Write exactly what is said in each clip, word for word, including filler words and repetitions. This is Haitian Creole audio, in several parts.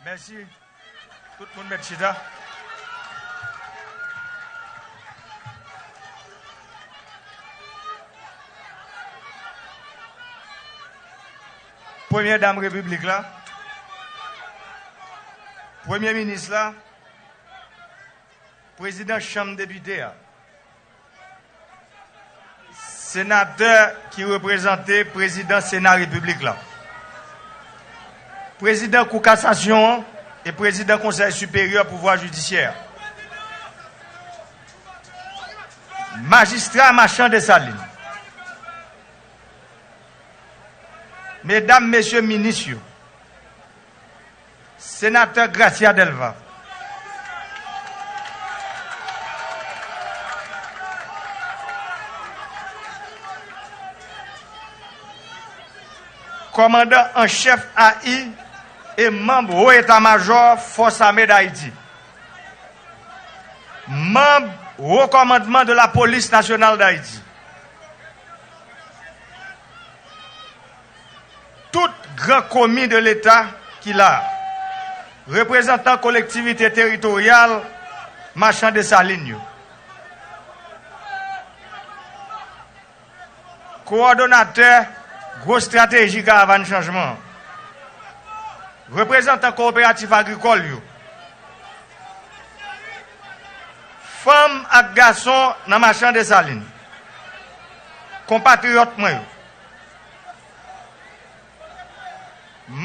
Mèsi. Tout moun mèt chita. Premyè dam repiblik la, premye minis la, prezidan chanm depite a, senatè ki reprezante prezidan Sena repiblik la, prezidan Kou Kasasyon an e prezidan Konsèy Siperyè Pouvwa Jidisyè a, majistra Machan Desalin, medam, mesye minis yo, senatè Gracia Delva, kòmandan an chèf A I e manm Wo Eta Majò Fòs Ame Dayiti, manm Wo Kòmandman de la Polis Nasyonal Dayiti, tout gran komi de Leta ki la, reprezantan kolektivite teritoryal Machan Desalin yo, kowòdonatè gwo estrateji Karavàn Chanjman, reprezantan kowoperatif agrikòl yo, fanm ak gason nan Machan Desalin, konpatriyòt mwen yo,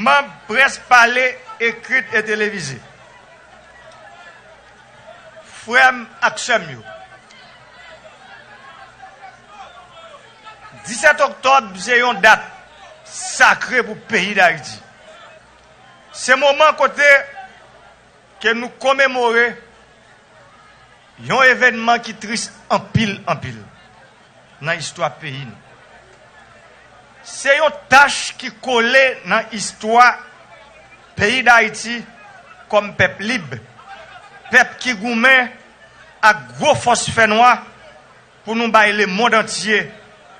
manm près pale, ekrit e televize, frè m ak sè m yo, disèt oktòb se yon dat sakre pou peyi Dayiti. Se moman kote ke nou komemore yon evènman ki tris anpil, anpil nan istwa peyi nou. Se yon tach ki kole nan istwa peyi Dayiti kòm pèp lib, pèp ki goumen ak gwo fòs fènwa pou nou bay lemonn antye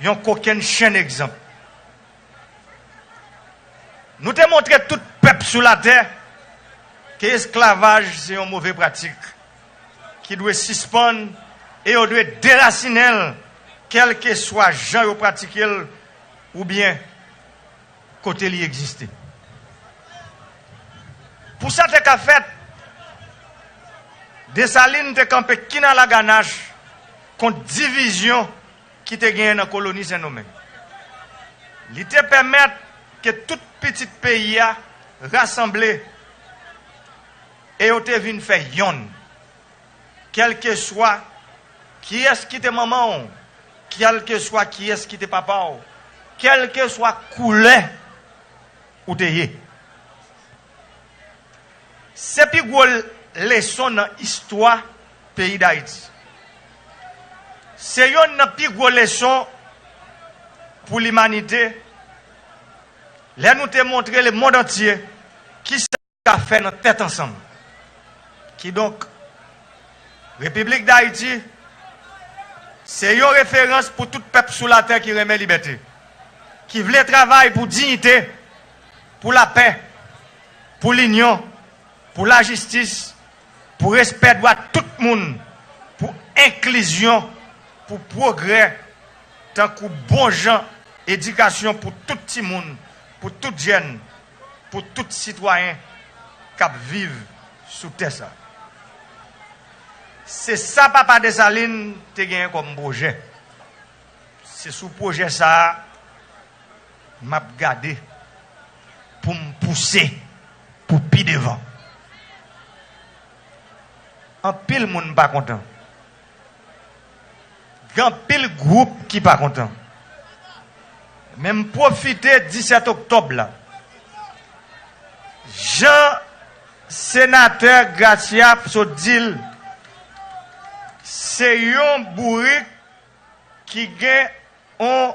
yon kokennchenn egzanp. Nou te montre tout pèp sou latè ke esklavaj se yon move pratik ki dwe sispann e yo dwe derasinen l, kèlkeswa jan yo pratike l oubyen kote li egziste. Pou sa te ka fèt, Desalin te kanpe kinalaganach kont divizyon ki te genyen nan koloni Sendomeng. Li te pèmèt ke tout pitit peyi a rasanble e yo te vin fè yonn. Kèlkeswa kiyès ki te manman w, kèlkeswa kiyès ki te papa w, kèlkeswa koulè ou te ye. Se pi gwo leson nan istwa peyi Dayiti. Se yonn nan pi gwo leson pou limanite lè nou te montre lemonn antye kisa ka fè nan tèt ansanm. Kidonk, Repiblik Dayiti se yon referans pou tout pèp sou latè ki renmen libète, ki vle travay pou diyite, pou lapè, pou linyon, pou lajistis, pou respè dwa tout moun, pou enklizyon, pou pwogrè, tankou bon jan edikasyon pou tout timoun, pou tout jèn, pou tout sitwayen k ap viv sou tè sa. Se sa Papa Desalin te genyen kòm pwojè. Se sou pwojè sa a m ap gade pou m pouse pou pi devan. Anpil moun pa kontan. Gen anpil gwoup ki pa kontan. Men m pwofite disèt oktòb la. Jan Senatè Gracia sot di l, se yon bourik ki gen yon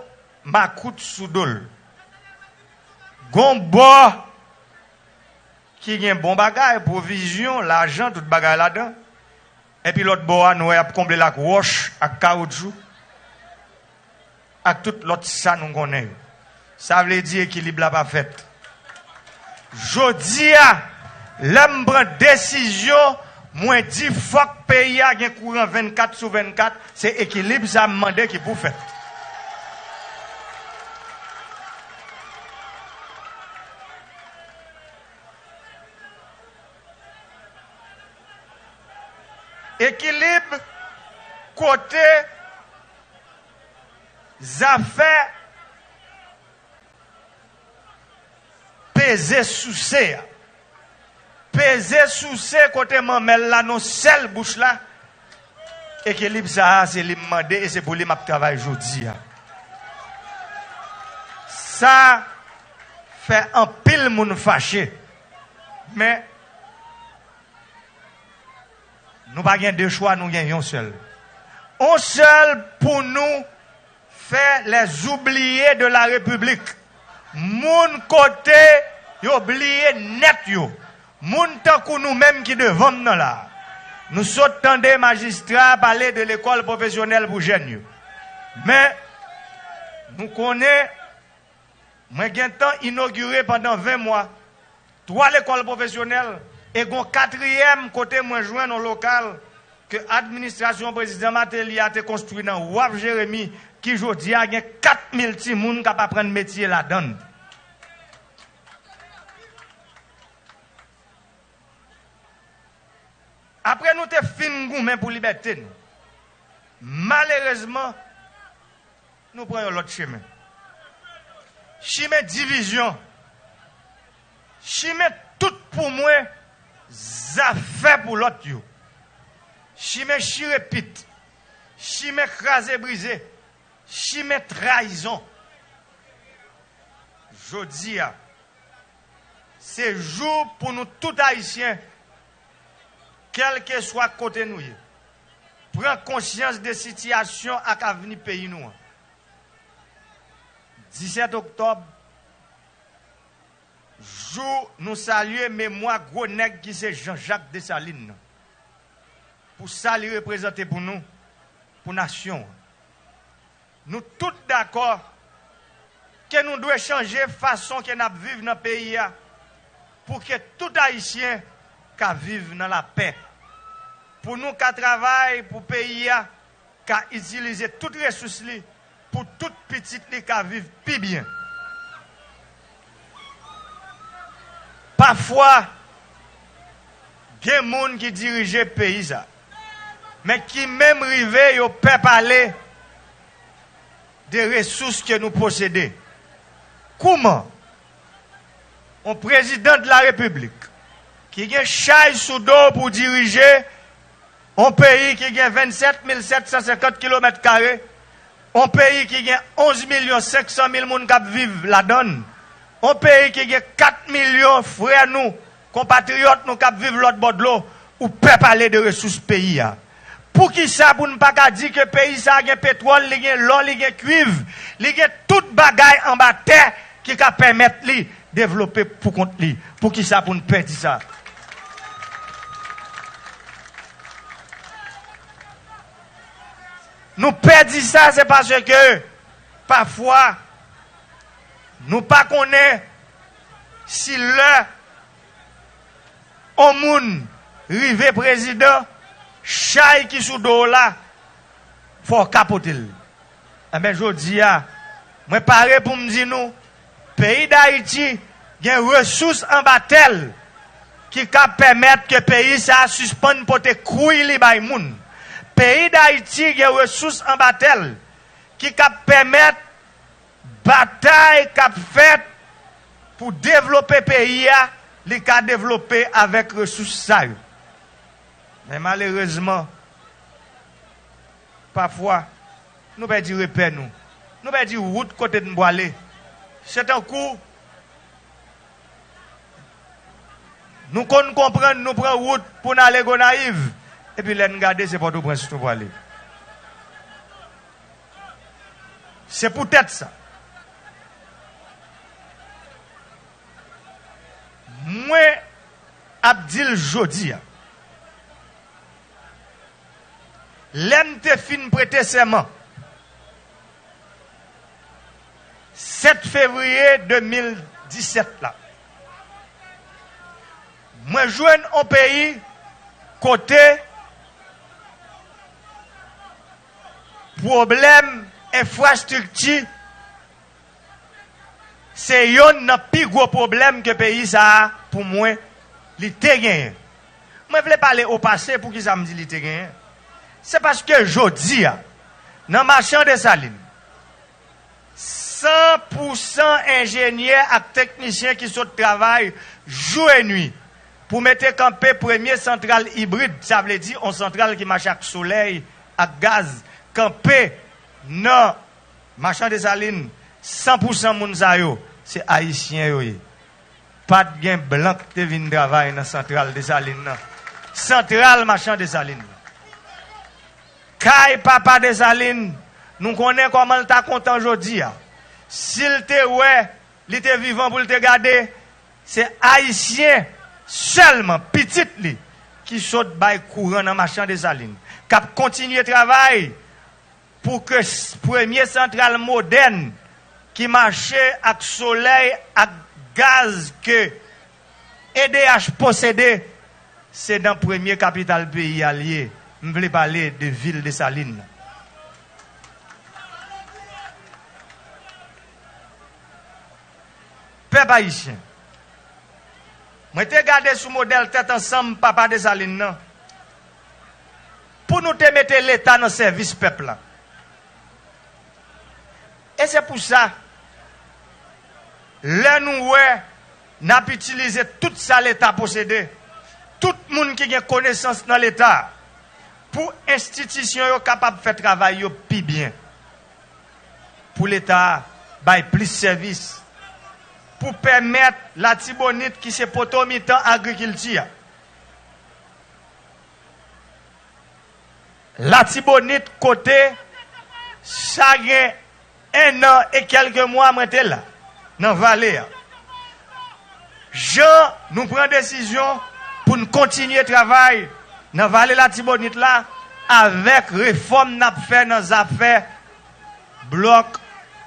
makout sou do l. Gon bò ki gen bon bagay, pwovizyon, lajan, tout bagay ladan. Epi lòt bò a, nou wè y ap konble l ak wòch, ak kawoutchou, ak tout lòt sa nou konnen yo. Sa vle di ekilib la pa fèt. Jodi a, Lè m pran desizyon, mwen di fòk peyi a gen kouran vennkat sou vennkat, se ekilib sa m mande ki pou fèt. Ekilib kote zafè peze souse a. Peze souse kote manmèl la nan sèl bouch la. Ekilib sa a, se li m mande e se pou li m ap travay jodi a. Sa fè anpil moun fache. Men, nou pa gen de chwa, nou gen yon sèl. Yon sèl pou nou fè les oubliés de la République. Moun kote yo bliye nèt yo. Moun tankou nou menm ki devan m nan la. Nou sot tande majistra pale de lekòl pwofesyonèl pou jèn yo. Men, nou konnen, mwen gentan inogire pandan ven mwa twa lekòl pwofesyonèl e gon katriyèm kote mwen jwenn yon lokal ke administrasyon prezidan Martelly a te konstwi nan Waf Jeremi, ki jodi a gen kat mil timoun k ap aprann metye ladan l. Apre nou te fin goumen pou libète nou, malerezman, nou pran yon lòt chemen. Chimen divizyon, chimen tout pou mwen, zafè pou lòt yo, chimen chire pit, chimen kraze brize, chimen trayizon. Jodi a, se jou pou nou tout Ayisyen, kèlkeswa kote nou ye, pran konsyans de sitiyasyon ak avni peyi nou an. Disèt oktòb, jou nou salye memwa gwo nèg ki se Jean Jacques Dessalines nan, pou sa li reprezante pou nou, pou nasyon an. Nou tout dakò ke nou dwe chanje fason ke n ap viv nan peyi a, pou ke tout Ayisyen ka viv nan lapè, pou nou ka travay pou peyi a ka itilize tout resous li, pou tout pitit li ka viv pi byen. Pafwa, gen moun ki dirije peyi sa, men ki menm rive yo pè pale de resous ke nou posede. Kouman yon prezidan de la repiblik ki gen chay sou do pou dirije yon peyi ki gen vennsèt mil sèt san senkant kilomèt kare, yon peyi ki gen onz milyon senk san mil moun k ap viv ladan l, yon peyi ki gen kat milyon frè nou, konpatriyòt nou k ap viv lòt bò dlo, ou pè pale de resous peyi a. Poukisa pou n pa ka di ke peyi sa a gen petwòl, li gen lò, li gen kwiv, li gen tout bagay anba tè ki ka pèmèt li devlope pou kont li? Poukisa pou n pè di sa? Nou pè di sa, se paske pafwa nou pa konnen si lè yon moun rive prezidan, chay ki sou do w la, fò w ka pote l. Enben, jodi a, mwen pare pou m di nou, peyi Dayiti gen resous anba tè l ki ka pèmèt ke peyi sa a sispann pote kwi li bay moun. Peyi Dayiti gen resous anba tè l ki ka pèmèt batay k ap fèt pou devlope peyi a, li ka devlope avèk resous sa yo. Men malerezman, pafwa, nou pèdi repè nou. Nou pèdi wout kote n pwale. Se tankou nou konn konprann nou pran wout pou n ale Gonayiv, epi lè n gade, se Pòtoprens nou pwale. Se poutèt sa, mwen ap di l jodi a, lè m te fin prete sèman sèt fevriye de mil disèt la, Mwen jwenn yon peyi kote pwoblèm enfrastrikti se yonn nan pi gwo pwoblèm ke peyi sa a, pou mwen, li te genyen. Mwen vle pale o pase, poukisa m di li te genyen? Se paske jodi a, nan Machan Desalin, san pou san enjenyè ak teknisyen ki sot travay jou e nwi pou mete kanpe premye santral ibrid, sa vle di yon santral ki mache ak solèy, ak gaz, kanpe nan Machan Desalin, san pou san moun sa yo, se Ayisyen yo ye. Pa t gen blan ki te vin travay nan santral Desalin nan. Santral Machan Desalin nan. Kay papa Desalin, nou konnen kòman l ta kontan jodi a. Si l te wè, li te vivan pou l te gade, se Ayisyen sèlman, pitit li, ki sot bay kouran nan Machan Desalin, k ap kontinye travay pou ke s- premye santral modèn ki mache ak solèy, ak gaz ke E D H posede, se nan premye kapital peyi a l ye. M vle pale de vil Desalin nan. Pèp ayisyen, mwen te gade sou modèl Tèt Ansanm papa Desalin nan, pou nou te mete Leta nan sèvis pèp la. E se pou sa, lè nou wè n ap itilize tout sa Leta posede, tout moun ki gen konesans nan Leta, pou enstitisyon yo kapab fè travay yo pi byen, pou Leta bay plis sèvis, pou pèmèt Latibonit, ki se poto mitan agrikilti a, Latibonit kote sa gen en an e kèlke mwa mwen te la, nan vale a. Jan nou pran desizyon pou n kontinye travay nan vale Latibonit la avèk refòm n ap fè nan zafè blòk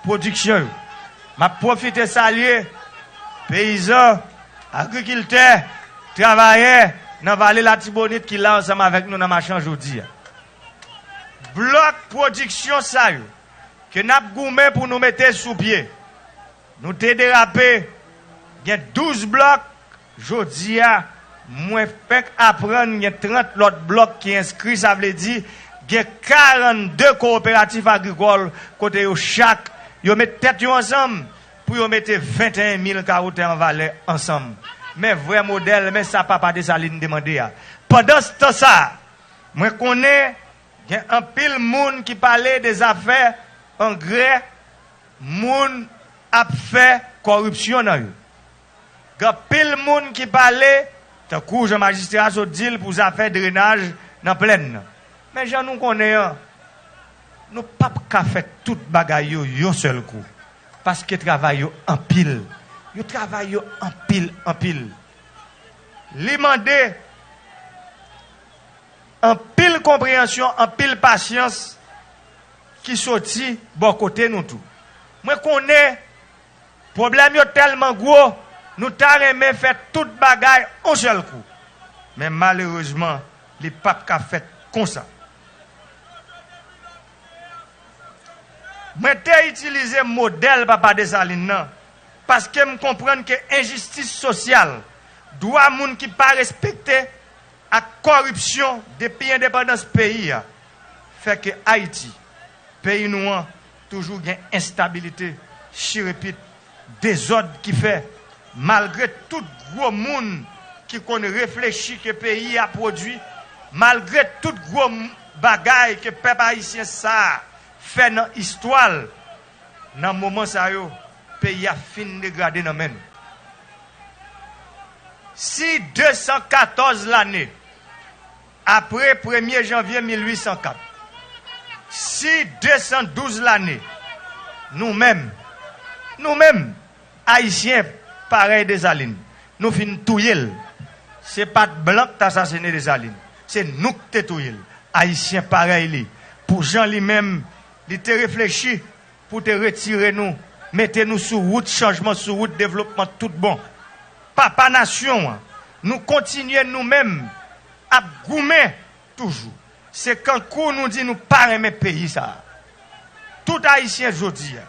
pwodiksyon yo. M ap pwofite salye peyizan, agrikiltè, travayè nan vale Latibonit ki la ansanm avèk nou nan Machan jodi a. Blòk pwodiksyon sa yo ke n ap goumen pou nou mete sou pye, nou te derape, gen douz blòk. Jodi a, mwen fenk aprann gen trant lòt blòk ki enskri, sa vle di gen karannde kowoperatif agrikòl kote yo chak, yo met tèt yo ansanm pou yo mete venteyen mil kawo tè an valè ansanm. Men vrè modèl, men sa papa Desalin te mande a. Pandanstan sa a, mwen konnen gen anpil moun ki pale de zafè angrè moun ap fè kòripsyon nan yo. Gen anpil moun ki pale, tankou jan majistra a sot di l, pou zafè drenaj nan plèn nan. Men jan nou konnen an, nou p ap ka fè tout bagay yo yon sèl kou, paske travay yo anpil. Yo travay yo anpil, anpil. Li mande anpil konpreyansyon, anpil pasyans ki soti bò kote nou tou. Mwen konnen pwoblèm yo tèlman gwo, nou ta renmen fè tout bagay yon sèl kou. Men malerezman, li p ap ka fèt konsa. Mwen te itilize modèl papa Desalin nan, paske m konprann ke enjistis sosyal, dwa moun ki pa respekte, ak kòripsyon depi endepandans peyi a, fè ke Ayiti, peyi nou an, toujou gen enstabilite, chirepit, dezòd ki fè, malgre tout gwo moun ki konn reflechi ke peyi a pwodui, malgre tout gwo m- bagay ke pèp ayisyen sa a fè nan istwa l, nan moman sa yo, peyi a fin degrade nan men nou. Si de san katòz lane apre premye janvye mil uit san kat, si de san douz lane, nou menm, nou menm, Ayisyen parèy Desalin, nou fin touye l. Se pa t blan k t asasine Desalin, se nou k te touye l. Ayisyen parèy li, pou jan li menm, li te reflechi pou te retire nou, mete nou sou wout chanjman, sou wout devlopman tout bon. Papa nasyon an, Nou kontinye nou menm ap goumen toujou. Se kankou nou di nou pa renmen peyi sa a. Tout Ayisyen jodi a,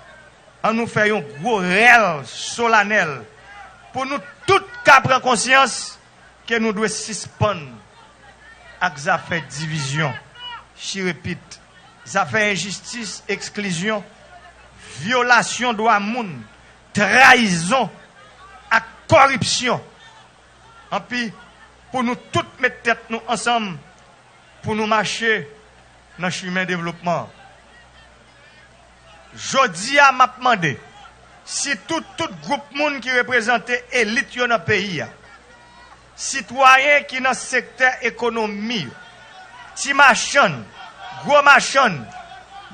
ann nou fè yon gwo rèl solanèl pou nou tout ka pran konsyans ke nou dwe sispann ak zafè divizyon, chirepit, zafè enjistis, eksklizyon, vyolasyon dwa moun, trayizon ak kòripsyon. Anpi, pou nou tout met tèt nou ansanm pou nou mache nan chimen devlopman an. Jodi a, m ap mande, sitou tout gwoup moun ki reprezante elit yo nan peyi a, sitwayen ki nan sektè ekonomi yo, ti machann, gwo machann,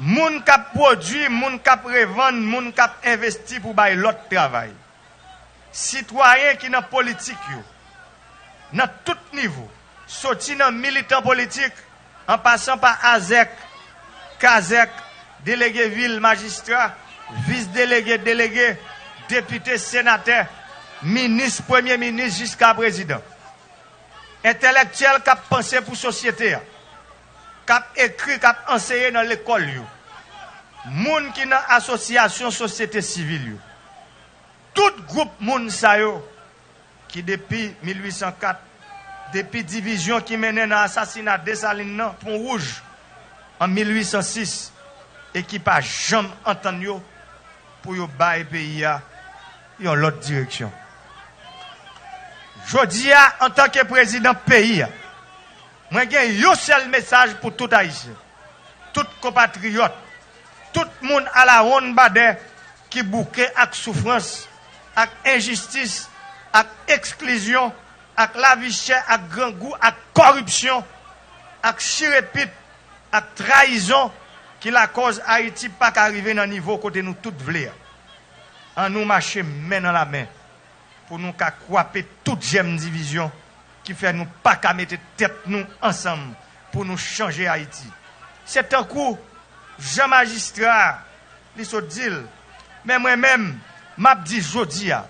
moun k ap pwodui, moun k ap revann, moun k ap envesti pou bay lòt travay, sitwayen ki nan politik yo, nan tout nivo, soti nan militan politik, an pasan pa azèk, kazèk, delege vil, majistra, vis delege, delege, depite, senatè, minis, premye minis, jiska prezidan. Entèlektyèl k ap panse pou sosyete a, k ap ekri, k ap anseye nan lekòl yo, moun ki nan asosyasyon sosyete sivil yo. Tout gwoup moun sa yo ki depi mil uit san kat, depi divizyon ki mennen nan asasina Desalin nan Pon Wouj an mil uit san sis, e ki pa janm antann yo pou yo bay peyi a yon lòt direksyon. Jodi a, antanke prezidan peyi a, mwen gen yon sèl mesaj pou tout Ayisyen, tout konpatriyòt, tout moun alawonnbadè ki bouke ak soufrans, ak enjistis, ak eksklizyon, ak lavi chè, ak grangou, ak kòripsyon, ak chirepit, ak trayizon ki lakòz Ayiti pa ka rive nan nivo kote nou tout vle a. Ann nou mache men nan lamen pou nou ka kwape tout jèm divizyon ki fè nou pa ka mete tèt nou ansanm pou nou chanje Ayiti. Se tankou jan majistra a, li sot di l, men mwen menm, m ap di jodi a,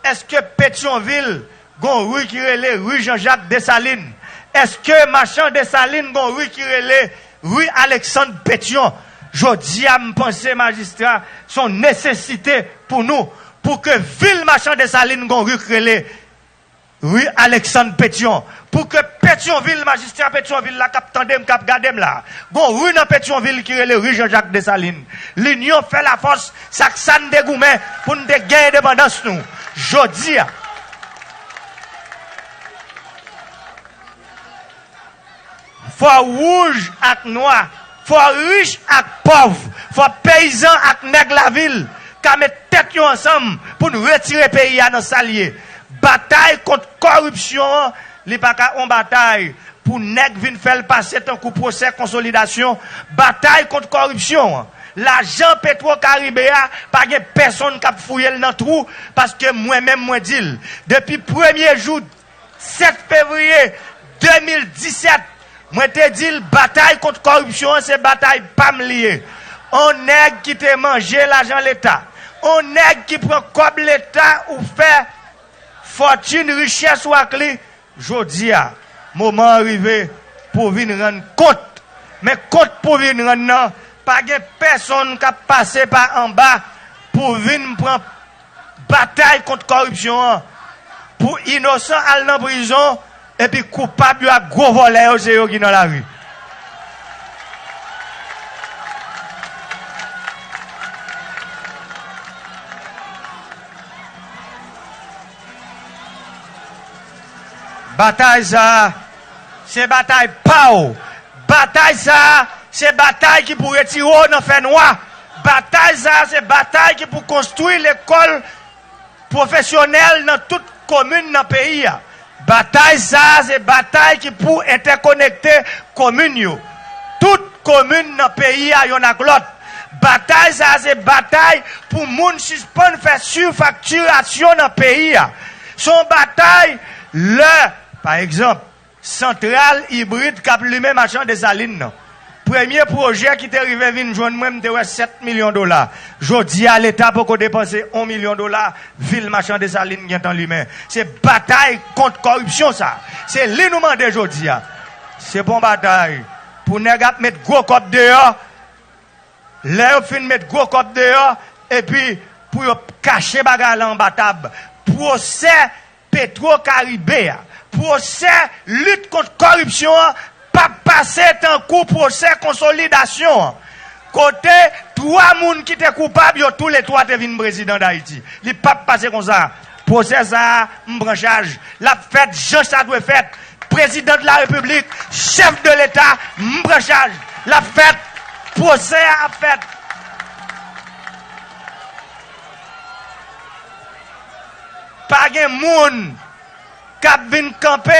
èske Petyonvil gon ri ki rele ri Jean Jacques Dessalines? Èske machan Desalin gon ri ki rele ri Aleksann Petyon? Jodi a, m panse majistra, se yon nesesite pou nou, pou ke vil machan Desalin gon ri k rele ri Aleksann Petyon, pou ke Petyonvil, majistra Petyonvil la k ap tande m, k ap gade m la, gon ri nan Petyonvil ki rele ri Jean Jacques Dessalines. Linyon fè lafòs, sa k sa n te goumen pou n te gen endepandans nou. Jodi a, fò wouj ak nwa, fò rich ak pòv, fò peyizan ak nèg lavil ka met tèt yo ansanm pou n retire peyi a nan sa l ye. Batay kont kòripsyon an, li pa ka yon batay pou nèg vin fè l pase tankou pwosè konsolidasyon. Batay kont kòripsyon an, lajan Petwo Karibe a, pa gen pèsonn k ap fouye l nan twou, paske mwen menm mwen di l, depi premye jou sèt fevriye de mil disèt, mwen te di l, batay kont kòripsyon an se batay pa m li ye. On nèg ki te manje lajan Leta, on nèg ki pran kòb Leta ou fè fòtin, richès ou ak li, jodi a, moman an rive pou w vin rann kont. Men kont pou w vin rann nan, pa gen pèsonn k ap pase pa anba pou vin pran batay kont kòripsyon an, pou inosan al nan prizon, epi koupab yo ak gwo vòlè yo, se yo ki nan lari. Batay sa a, se batay pa w. Batay sa a, se batay ki pou retire w nan fènwa. Batay sa a, se batay ki pou konstwi lekòl pwofesyonèl nan tout komin nan peyi a. Batay sa a, se batay ki pou entèkonekte komin yo. Tout komin nan peyi a yonn ak lòt. Batay sa a, se batay pou moun sispann fè sifaktirasyon nan peyi a. Se yon batay lè, pa egzanp, santral ibrid k ap limen machan Desalin nan, Premye pwojè ki te rive vin jwenn mwen, m te wè sèt milyon dola. Jodi a, Leta poko depanse yon milyon dola, vil Machan Desalin gentan limen. Se batay kont kòripsyon sa. Se li nou mande jodi a. Se pa yon batay pou nèg ap met gwo kòb deyò. Lè yo fin met gwo kòb deyò, epi pou yo kache bagay la anba tab. Pwosè Petwo Karibe a, pwosè lit kont kòripsyon an p ap pase tankou pwosè konsolidasyon an, kote twa moun ki te koupab, yo toule twa te vin prezidan Dayiti. Li p ap pase konsa. Pwosè sa a, m pran chaj. L ap fèt jan sa dwe fèt. Prezidan de la Repiblik, chèf de Leta, m pran chaj. L ap fèt. Pwosè a ap fèt. Pa gen moun k ap vin kanpe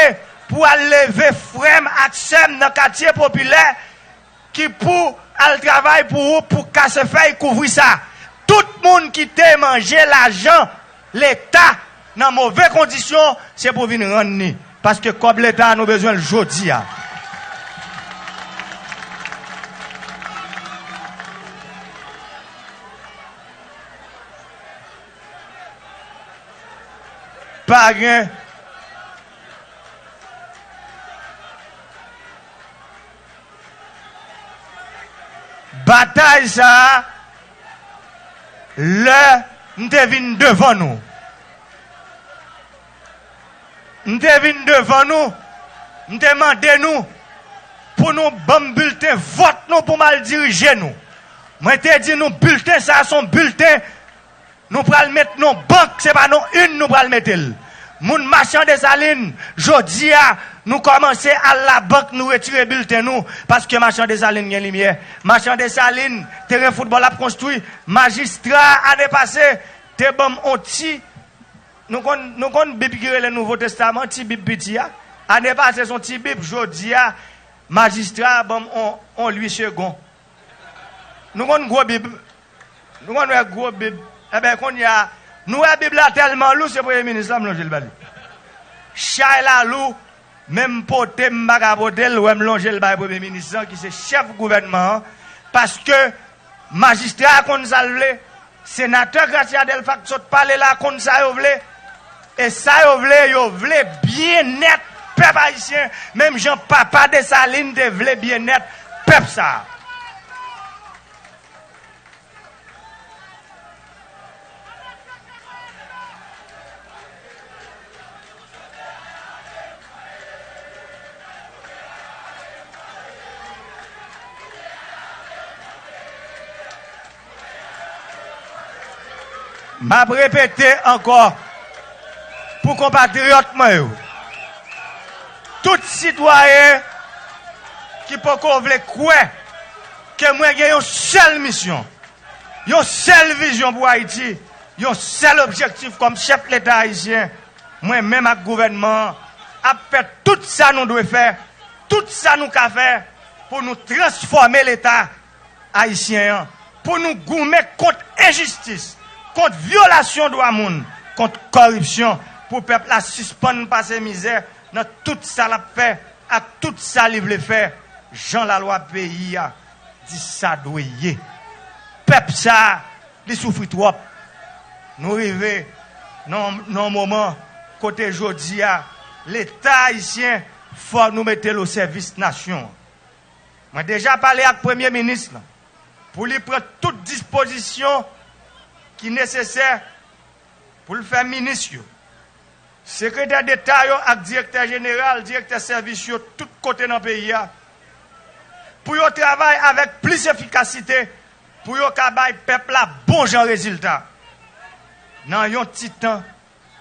pou al leve frè m ak sè m nan katye popilè ki pou al travay pou ou, pou kase fèy kouvri sa. Tout moun ki te manje lajan Leta nan move kondisyon, se pou vin rann ni. Paske kòb Leta a, nou bezwen l jodi a. Pa gen batay sa a, lè m te vin devan nou. M te vin devan nou, m te mande nou pou nou ban m bilten vòt nou pou m al dirije nou. Mwen te di nou bilten sa a se yon bilten nou pral met nan bank, se pa nan urn nou pral mete l. Moun Machan Desalin, jodi a, nou kòmanse al labank, nou retire bilten nou, paske Machan Desalin gen limyè. Machan Desalin, teren foutbòl ap konstwi. Majistra, ane pase, te ban m on ti, nou konn, nou konn Bib ki rele Nouvo Testaman, ti Bib piti a. Ane pase, se on ti Bib, jodi a, majistra ban m on, on Louis Segond. Nou konn gwo Bib. Nou konn wè gwo Bib. Enben, kounye a, nou wè Bib la tèlman lou, se premye minis la m lonje l ba li. Chay la lou, men m pote, m pa ka pote l, wè m lonje l bay premye minis lan, ki se chèf gouvènman an, paske majistra a konn sa l vle, senatè Gracia Delphax sot pale la konn sa yo vle, e sa yo vle, yo vle byennèt pèp ayisyen, menm jan papa Desalin te vle byennèt pèp sa a. M ap repete ankò pou konpatriyòt mwen yo, tout sitwayen ki poko vle kwè ke mwen gen yon sèl misyon, yon sèl vizyon pou Ayiti, yon sèl objektif kòm chèf Leta ayisyen, mwen menm ak gouvènman an ap fè tout sa nou dwe fè, tout sa nou ka fè pou nou transfòme Leta ayisyen an, pou nou goumen kont enjistis, kont vyolasyon dwa moun, kont kòripsyon, pou pèp la sispann pase mizè nan tout sa l ap fè ak tout sa li vle fè, jan lalwa peyi a di sa dwe ye. Pèp sa a, li soufri twòp. Nou rive nan, nan yon moman kote jodi a, Leta ayisyen, fò nou mete l o sèvis nasyon an. Mwen deja pale ak premye minis lan pou li pran tout dispozisyon ki nesesè pou l fè minis yo, sekretè deta yo ak direktè jeneral, direktè sèvis yo tout kote nan peyi a, pou yo travay avèk plis efikasite, pou yo ka bay pèp la bon jan rezilta nan yon ti tan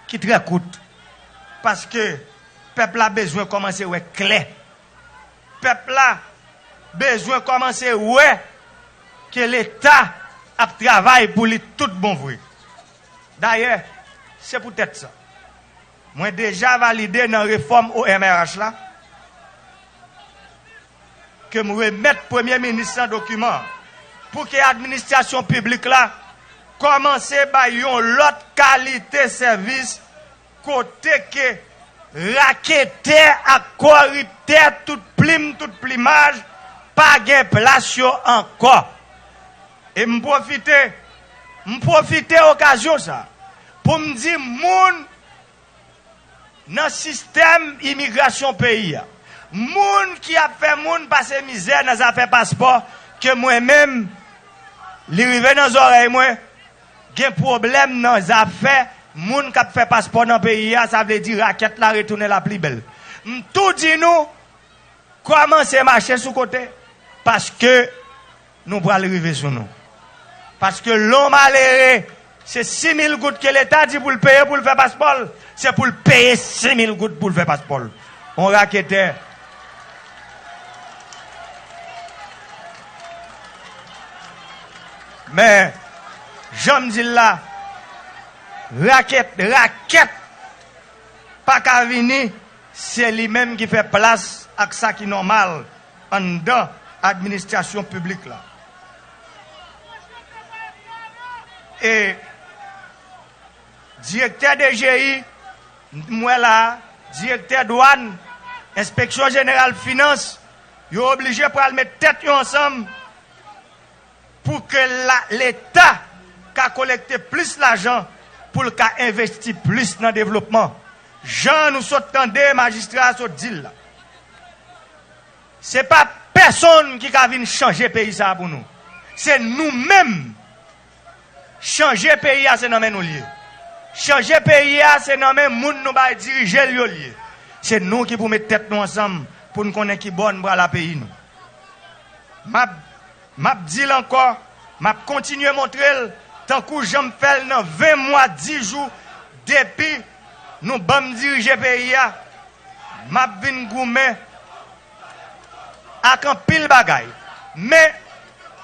ki trè kout. Paske pèp la bezwen kòmanse wè klè. Pèp la bezwen kòmanse wè ke Leta ap travay pou li tout bon vre. Dayè, se poutèt sa, mwen deja valide nan refòm O M R H la ke m remèt premye minis lan dokiman an pou ke administrasyon piblik la kòmanse bay yon lòt kalite sèvis, kote ke raketè ak kòriptè, tout plim, tout plimaj, Pa gen plas yo ankò. E m pwofite, m pwofite okazyon sa pou m di moun nan sistèm imigrasyon peyi a, moun ki ap fè moun pase mizè nan zafè paspò, ke mwen menm, li rive nan zòrèy mwen, gen pwoblèm nan zafè moun k ap fè paspò nan peyi a, sa vle di rakèt la retounen la pli bèl. M tou di nou, kòmanse mache sou kote, paske nou pral rive sou nou. Paske lè yon malere, se sis mil goud ke Leta di pou l peye pou l fè paspò l, se pou l peye sis mil goud pou l fè paspò l. On raketè. Men, jan m di l la, rakèt, rakèt pa ka vini, se li menm ki fè plas ak sa ki nòmal anndan administrasyon piblik la. E direktè D G I, m wè la, direktè dwàn, enspeksyon jeneral finans, yo oblije pral met tèt yo ansanm pou ke la, Leta ka kolekte plis lajan pou l ka envesti plis nan devlopman. Jan nou sot tande majistra a sot di l la. Se pa pèsonn ki ka vin chanje peyi sa a pou nou. Se nou menm. Chanje peyi a se nan men nou l ye. Chanje peyi a se nan men moun nou bay dirije l yo l ye. Se nou ki pou met tèt nou ansanm pou n konnen ki bò n pral a peyi nou. M ap, m ap di l ankò, m ap kontinye montre l, tankou jan m fè l nan ven mwa, dis jou, depi nou ban m dirije peyi a, m ap vin goumen ak anpil bagay. Men,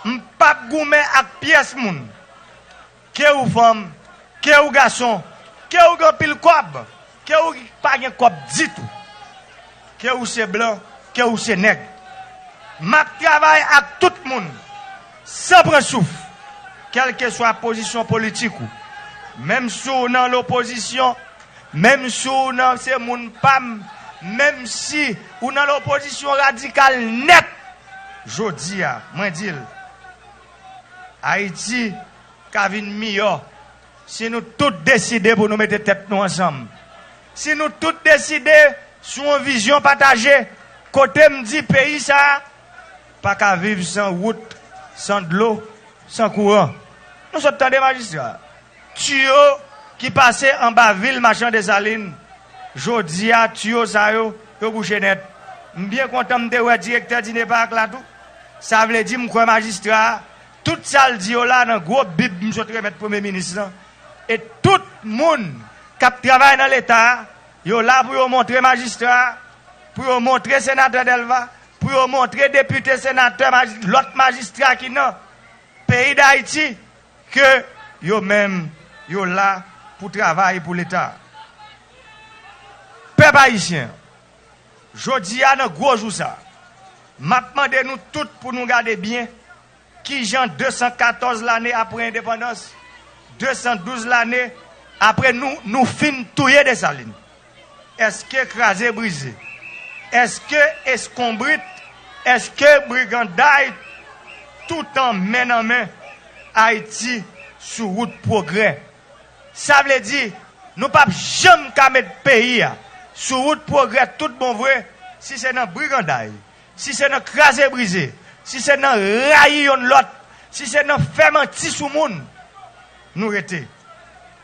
m p ap goumen ak pyès moun. Ke ou fanm, ke ou gason, ke ou gen anpil kòb, ke ou pa gen kòb ditou, ke ou se blan, ke ou se nèg. M ap travay ak tout moun, san pran souf, kèlkeswa pozisyon politik ou. Menm si w nan lopozisyon, menm si w nan se moun pa m, menm si ou nan lopozisyon radikal nèt, jodi a, mwen di l, Ayiti ka vin miyò si nou tout deside pou nou mete tèt nou ansanm. Si nou tout deside sou yon vizyon pataje, kote m di peyi sa a pa ka viv san wout, san dlo, san kouran. Nou sot tande majistra. Tiyo ki pase anba vil Machan Desalin, jodi a, tiyo sa yo, yo bouche nèt. M byen kontan m te wè direktè Dinepak la tou. Sa vle di m kwè majistra a, tout sa l di yo la nan gwo bib m sot remèt premye minis lan. E tout moun k ap travay nan Leta a, yo la pou yo montre majistra a, pou yo montre senatè Dèlva, pou yo montre depite, senatè, maji-, lòt majistra ki nan peyi Dayiti, ke yo menm, yo la pou travay pou Leta. Pèp ayisyen, jodi a nan gwo jou sa, m ap mande nou tout pou nou gade byen kijan de san katòz lane apre endepandans, de san douz lane apre nou, nou fin touye Desalin. Èske kraze brize? Èske eskonbrit? Èske briganday toutan men nan men Ayiti sou wout pwogrè? Sa vle di, nou p ap janm ka met peyi a sou wout pwogrè tout bon vre si se nan briganday, si se nan kraze brize, si se nan rayi yonn lòt, si se nan fè manti sou moun nou rete.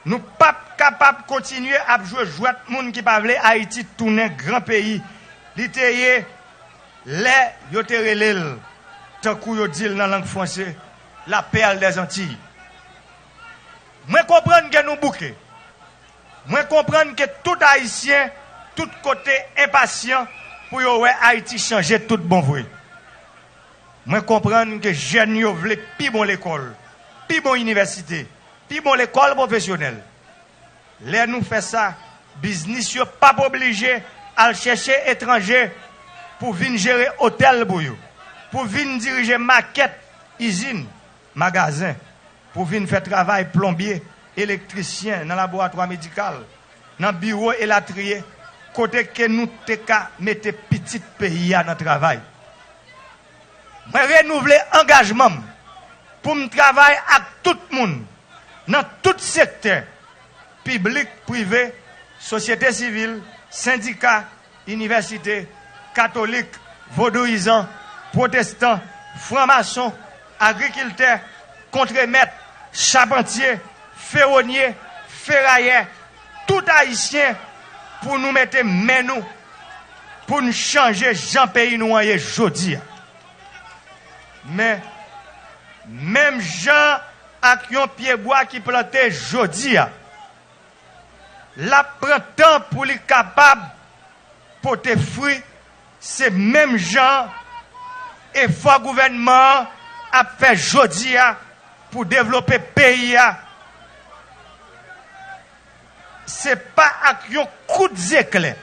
Nou p ap kapab kontinye ap jwe jwèt moun ki pa vle Ayiti tounen gran peyi li te ye lè yo te rele l, tankou yo di l nan lang franse, la perle des Antilles. Mwen konprann ke nou bouke. Mwen konprann ke tout Ayisyen, tout kote, enpasyan pou yo wè Ayiti chanje tout bon vre. Mwen konprann ke jèn yo vle pi bon lekòl, pi bon inivèsite, pi bon lekòl pwofesyonèl. Lè nou fè sa, biznis yo p ap oblije al chèche etranje pou vin jere otèl pou yo, pou vin dirije makèt, izin, magazen, pou vin fè travay plonbye, elektrisyen nan laboratwa medikal, nan biwo elatriye, kote ke nou te ka mete pitit peyi a nan travay. Mwen renouvle angajman m pou m travay ak tout moun nan tout sektè, piblik, prive, sosyete sivil, sendika, inivèsite, katolik, vodouyizan, pwotestan, franmason, agrikiltè, kontremèt, chapantye, fewonye, ferayè, tout Ayisyen pou nou mete men nou pou n chanje jan peyi nou an ye jodi a. Men, menm jan ak yon pyebwa ki plante jodi a, l ap pran tan pou li kapab pote fwi, se menm jan efò gouvènman an ap fè jodi a pou devlope peyi a. Se pa ak yon kout zeklè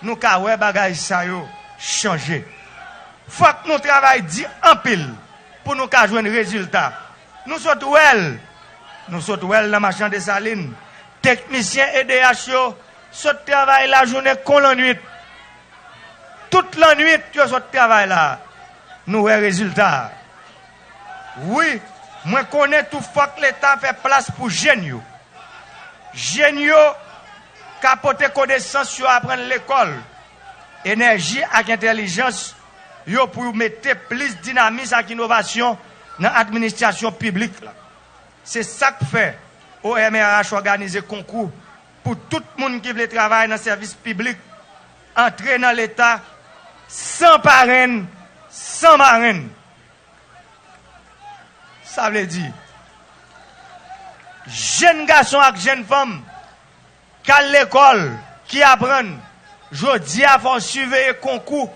nou ka wè bagay sa yo chanje. Fòk nou travay di anpil pou nou ka jwenn rezilta. Nou sot wè l. Nou sot wè l nan Machan Desalin. Teknisyen E D H yo sot travay lajounen kon lannwit. Tout lannwit, yo sot travay la. Nou wè rezilta a. Wi, mwen konnen tou fòk Leta fè plas pou jèn yo. Jèn yo ka pote konesans yo aprann lekòl, enèji ak entèlijans yo pou mete plis dinamis ak inovasyon nan administrasyon piblik la. Se sa k fè O M R H òganize konkou pou tout moun ki vle travay nan sèvis piblik, antre nan Leta san parenn, san marenn. Sa vle di, jèn gason ak jèn fanm k al lekòl, ki aprann, jodi a fò w siveye konkou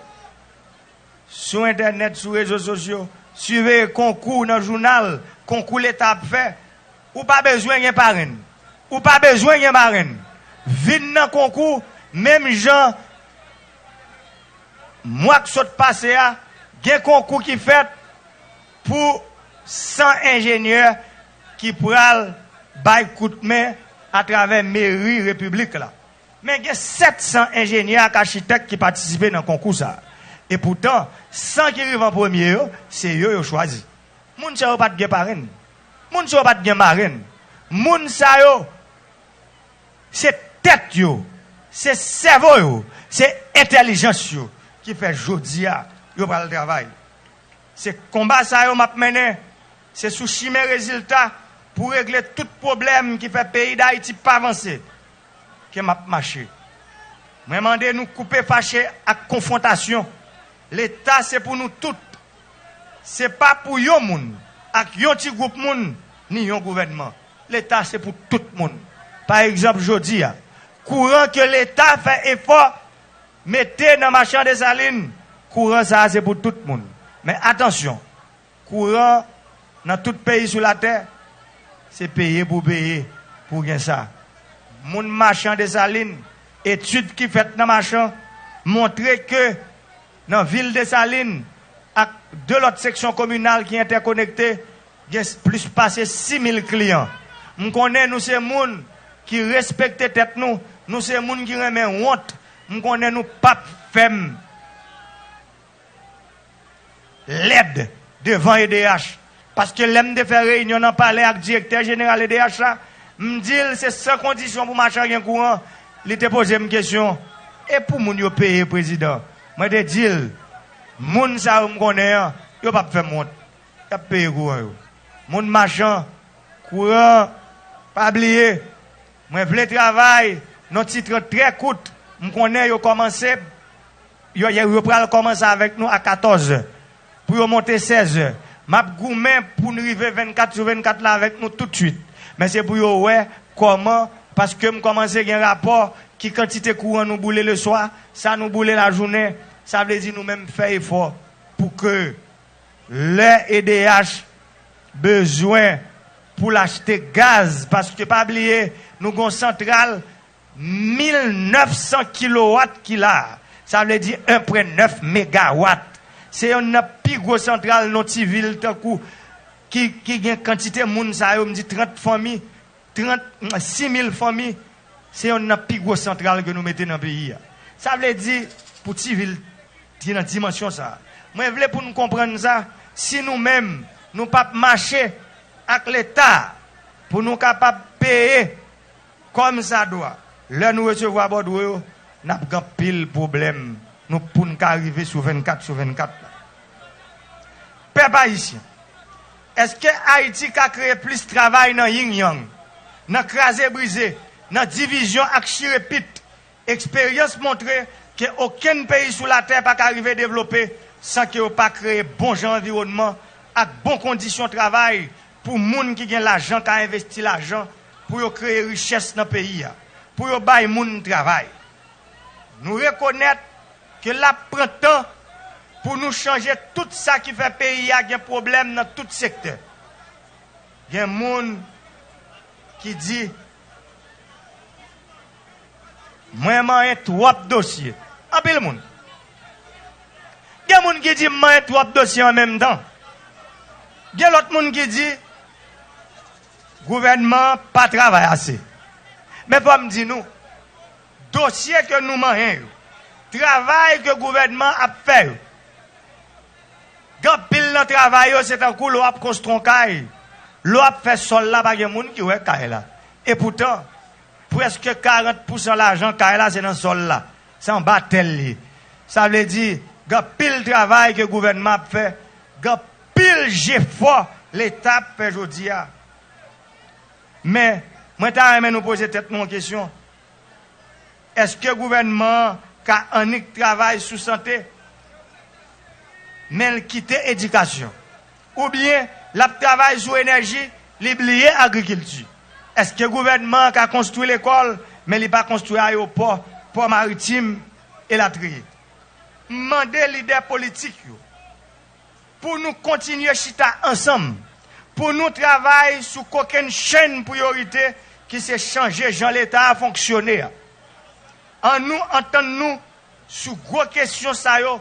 sou entènèt, sou rezo sosyo, siveye konkou nan jounal, konkou Leta ap fè. Ou pa bezwen gen parenn. Ou pa bezwen gen marenn. Vin nan konkou, menm jan mwa k sot pase a, gen konkou ki fèt pou san enjenyè ki pral bay kout men atravè meri repiblik la. Men gen sèt san enjenyè ak achitèk ki patisipe nan konkou sa a. Epoutan, san ki rive an premye yo, se yo yo chwazi. Moun sa yo pa t gen parenn. Moun sa yo pa t gen marenn. Moun sa yo, se tèt yo, se sèvo yo, se entèlijans yo ki fè jodi a yo pral travay. Se konba sa yo m ap mennen. Se sou chimen rezilta pou regle tout pwoblèm ki fè peyi Dayiti pa vanse ke m ap mache. Mwen mande nou koupe fache ak konfwontasyon. Leta se pou nou tout. Se pa pou yon moun ak yon ti gwoup moun, ni yon gouvènman. Leta se pou tout moun. Pa egzanp, jodi a, kouran ke Leta fè efò mete nan Machan Desalin, kouran sa a se pou tout moun. Men atansyon, kouran nan tout peyi sou latè, se peye pou peye pou gen sa. Moun Machan Desalin, etid ki fèt nan Machan montre ke nan vil Desalin ak de lòt seksyon kominal ki entèkonekte, gen plis pase sis mil kliyan. M konnen nou se moun ki respekte tèt nou, nou se moun ki renmen wont. M konnen nou p ap fè m lèd devan E D H. Paske lè m te fè reyinyon nan palè ak direktè jeneral E D H la, m di l se san kondisyon pou Machan gen kouran. Li te poze m kesyon, e pou moun yo peye prezidan? Mwen te di l, moun sa yo m konnen an, yo p ap fè m wont. Y ap peye kouran yo. Moun Machan, kouran, pa bliye, mwen vle travay nan ti trant trè kout. M konnen yo kòmanse, yo, yo, yo pral kòmanse avèk nou a katòz è pou yo monte sèz è. M ap goumen pou n rive vennkat sou vennkat la avèk nou toutswit. Men se pou yo wè kòman, paske m kòmanse gen rapò ki kantite kouran nou boule leswa, sa nou boule lajounen, sa vle di nou menm fè efò pou ke lè E D H bezwen pou l achte gaz, paske pa bliye, nou gon santral mil nèf san kilowat ki la. Sa vle di en pwen nèf megawat. Se yonn nan pi gwo santral nan ti vil tankou ki, ki gen kantite moun sa yo, m di trant fanmi, trant, sis mil fanmi, se yonn nan pi gwo santral ke nou mete nan peyi a. Sa vle di, pou ti vil ki nan dimansyon sa a, Mwen vle pou n konprann sa, si nou menm, nou p ap mache ak Leta pou nou kapab peye kòmsadwa, lè nou resevwa bòdwo yo, n ap gen anpil pwoblèm nou pou n ka rive sou vennkat sou vennkat la. Pèp ayisyen, èske Ayiti ka kreye plis travay nan ying yang, nan kraze brize, nan divizyon ak chire pit? Eksperyans montre ke okenn peyi sou latè pa ka rive devlope san ke yo pa kreye bon jan anviwònman ak bon kondisyon travay pou moun ki gen lajan ka envesti lajan pou yo kreye richès nan peyi a, pou yo bay moun travay. Nou rekonèt ke l ap pran tan pou nou chanje tout sa ki fè peyi a gen pwoblèm nan tout sektè. Gen moun ki di, "Mwen manyen twòp dosye." Anpil moun. Gen moun ki di, "M manyen twòp dosye an menm tan." Gen lòt moun ki di, "Gouvènman an pa travay ase." Men fò m di nou, dosye ke nou manyen yo, travay ke gouvènman ap fè yo, gen anpil nan travay yo, se tankou lè w ap konstwi yon kay, lè w ap fè sòl la, pa gen moun ki wè kay la. Epoutan, prèske karant pousan lajan kay la, se nan sòl la. Se anba tè l li ye. Sa vle di, gen anpil travay ke gouvènman ap fè, gen anpil jefò Leta ap fè jodi a. Men, mwen ta renmen nou poze tèt nou yon kesyon. Èske gouvènman an ka annik travay sou sante, men l kite edikasyon? Oubyen l ap travay sou enèji, li bliye agrikilti? Èske gouvènman an ka konstwi lekòl, men li pa konstwi ayewopò, pò maritim, elatriye? M mande lidè politik yo pou nou kontinye chita ansanm, pou nou travay sou kokenn chenn priyorite ki se chanje jan Leta a fonksyone a. Annou antann nou sou gwo kesyon sa yo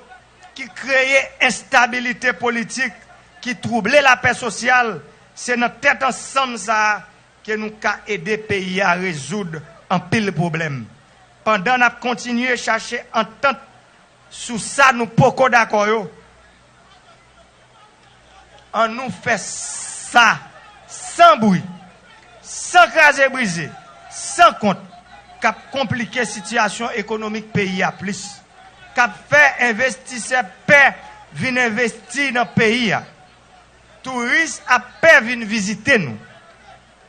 ki kreye enstabilite politik, ki twouble lapè sosyal. Se nan tèt ansanm sa a ke nou ka ede peyi a rezoud anpil pwoblèm. Pandan n ap kontinye chache antant sou sa nou poko dakò yo, annou fè sa san bri, san kraze brize, san kont k ap konplike sitiyasyon ekonomik peyi a plis, k ap fè envestisè pè vin envesti nan peyi a. Touris ap pè vin vizite nou.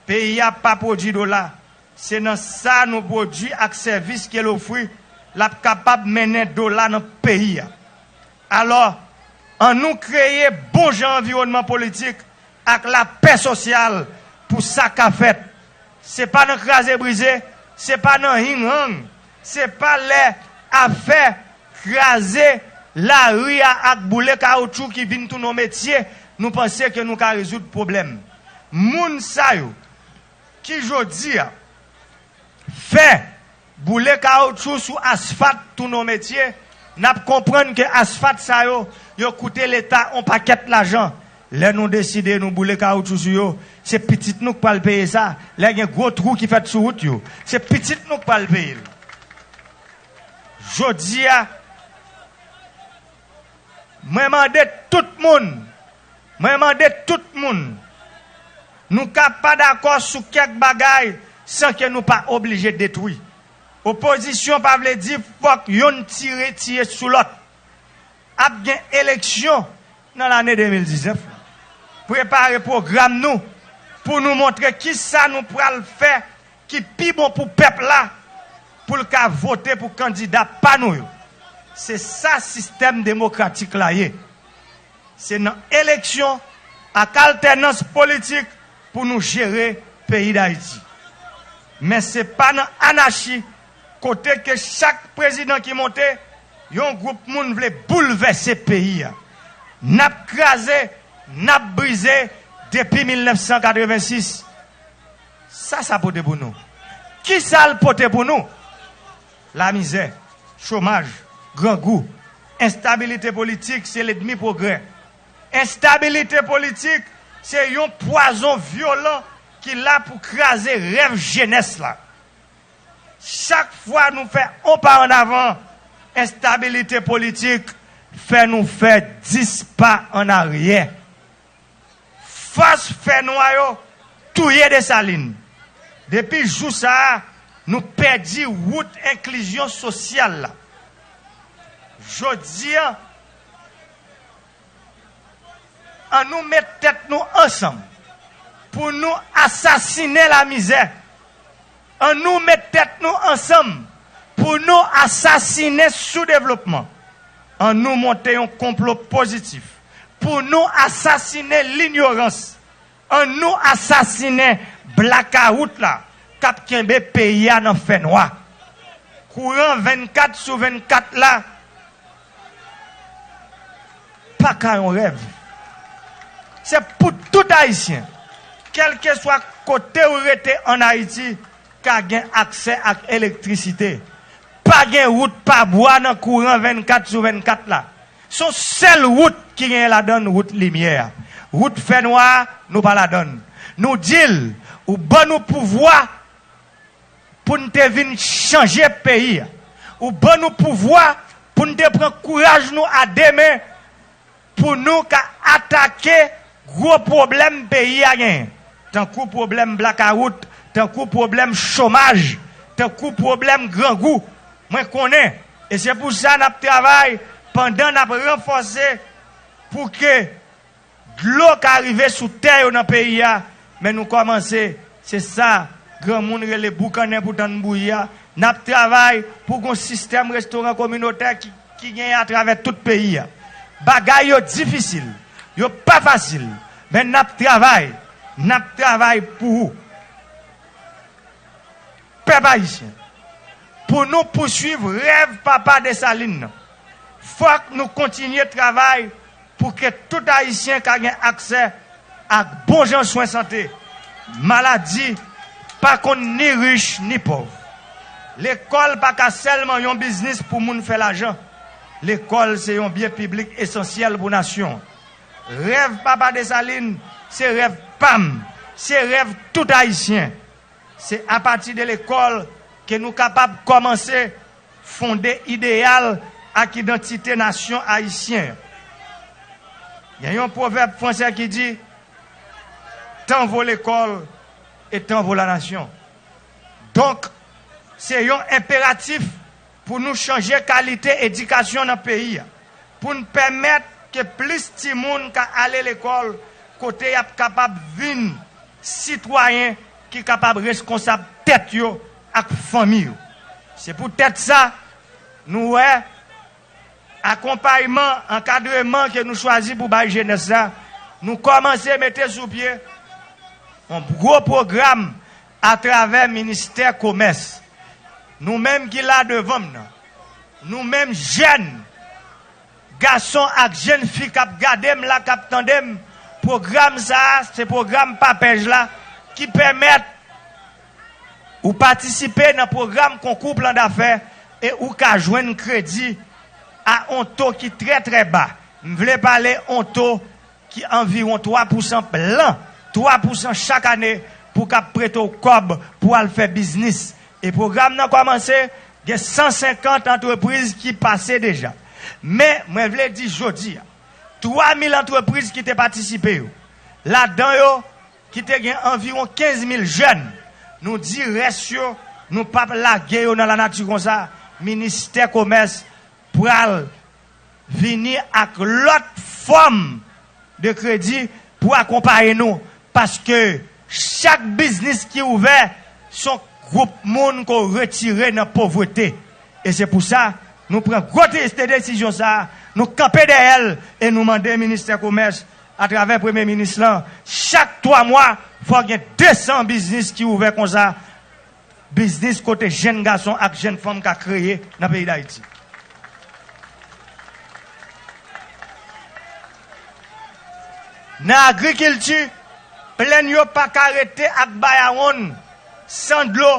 Peyi a pa pwodui dola. Se nan sa nou pwodui ak sèvis ke l ofri l ap kapab mennen dola nan peyi a. Alò, annou kreye bon jan anviwònman politik ak lapè sosyal pou sa ka fèt. Se pa nan kraze brize, se pa nan hing hang, se pa lè afè kraze lari a ak boule kawoutchou ki vin tounen yon metye, nou panse ke nou ka rezoud pwoblèm. Moun sa yo ki jodi a fè boule kawoutchou sou asfat tounen yon metye, n ap konprann ke asfat sa yo, yo koute Leta yon pakèt lajan. Lè nou deside nou boule kawoutchou sou yo, se pitit nou k pral peye sa. Lè gen gwo twou ki fèt sou wout yo, se pitit nou k pral peye l. Jodi a, mwen mande tout moun, mwen mande tout moun, nou ka pa dakò sou kèk bagay san ke nou pa oblije detwi. Opozisyon pa vle di fòk yonn tire tiye sou lòt. Ap gen eleksyon nan lane de mil diznèf la. Prepare pwogram nou pou nou montre kisa nou pral fè ki pi bon pou pèp la, pou l ka vote pou kandida pa nou yo. Se sa sistèm demokratik la ye. Se nan eleksyon ak altènans politik pou nou jere peyi Dayiti. Men se pa nan anachi, kote ke chak prezidan ki monte, yon gwoup moun vle boulvèse peyi a. N ap kraze, n ap brize depi mil nèf san katrevensis. Sa sa pote pou nou? Kisa l pote pou nou? Lamizè, chomaj, grangou, enstabilite politik se lènmi pwogrè. Enstabilite politik se yon pwazon vyolan ki la pou kraze rèv jenès la. Chak fwa nou fè yon pa annavan, enstabilite politik fè nou fè dis pa annaryè. Fòs fènwa yo touye Desalin. Depi jou sa a, nou pèdi wout enklizyon sosyal la. Jodi a, annou met tèt nou ansanm pou nou asasinen lamizè. Annou met tèt nou ansanm pou nou asasinen soudevlopman. Annou monte yon konplo pozitif pou nou asasinen linyorans. Annou asasinen blakawout la k ap kenbe peyi a nan fènwa. Kouran vennkat sou vennkat la pa ka yon rèv. Se pou tout Ayisyen, kèlkeswa kote w rete ann Ayiti, ka gen aksè ak elektrisite. Pa gen wout pa bwa nan kouran vennkat sou vennkat la. Se yon sèl wout ki genyen ladan l, wout limyè a. Wout fènwa a, nou pa ladan l. Nou di l, ou ban nou pouvwa pou n te vin chanje peyi a. Ou ban nou pouvwa pou n te pran kouraj nou a de men pou nou ka atake gwo pwoblèm peyi a genyen, tankou pwoblèm blakawout, tankou pwoblèm chomaj, tankou pwoblèm grangou. Mwen konnen, e se pou sa n ap travay pandan n ap ranfòse pou ke dlo ka rive sou tè yo nan peyi a, men nou kòmanse, se sa granmoun rele boukannen pou tann bouyi a. N ap travay pou gon sistèm restoran kominotè ki, ki genyen atravè tout peyi a. Bagay yo difisil, yo pa fasil, men n ap travay, n ap travay pou ou. Pèp ayisyen, pou nou pouswiv rèv papa Desalin nan, fòk nou kontinye travay pou ke tout Ayisyen ka gen aksè ak bon jan swen sante. Maladi pa konn ni rich ni pòv. Lekòl pa ka sèlman yon biznis pou moun fè lajan. Lekòl se yon byen piblik esansyèl pou nasyon an. Rèv papa Desalin se rèv pa m, se rèv tout Ayisyen. Se apati de lekòl ke nou kapab kòmanse fonde ideyal ak idantite nasyon ayisyen an. Gen yon pwovèb fransè ki di, Tant vaut l'école et tant vaut la nation. Donk, se yon enperatif pou nou chanje kalite edikasyon nan peyi a, pou n pèmèt ke plis timoun ka ale lekòl kote y ap kapab vin sitwayen ki kapab reskonsab tèt yo ak fanmi yo. Se poutèt sa, nou wè akonpayman, ankadreman ke nou chwazi pou bay jenès la, nou kòmanse mete sou pye yon gwo pwogram atravè ministè komès. Nou menm ki la devan m nan, nou menm jèn gason ak jèn fi k ap gade m la, k ap tande m, pwogram sa a se pwogram papèj la ki pèmèt ou patisipe nan pwogram konkou plan dafè e ou ka jwenn kredi a on to ki trè, trè ba. M vle pale on to ki anviwon twa pousan plan, twa pousan chak ane pou k ap prete w kòb pou al fè biznis. E pwogram nan kòmanse, gen san senkant antrepriz ki pase deja. Men, mwen vle di jodi a, twa mil antrepriz ki te patisipe yo, ladan yo, ki te gen anviwon kenz mil jèn, nou di rès yo, nou p ap lage yo nan lanati konsa. Ministè komès pral vini ak lòt fòm de kredi pou akonpaye nou, paske chak biznis ki ouvè, se yon gwoup moun ke w retire nan povrete. E se pou sa, nou pran gwo de desizyon sa a, nou kanpe dèyè l e nou mande ministè komès, atravè premye minis lan, chak twa mwa, fò gen de san biznis ki ouvè konsa, biznis kote jèn gason ak jèn fanm ka kreye nan peyi Dayiti. Nan agrikilti, plèn yo pa ka rete ak bayawonn san dlo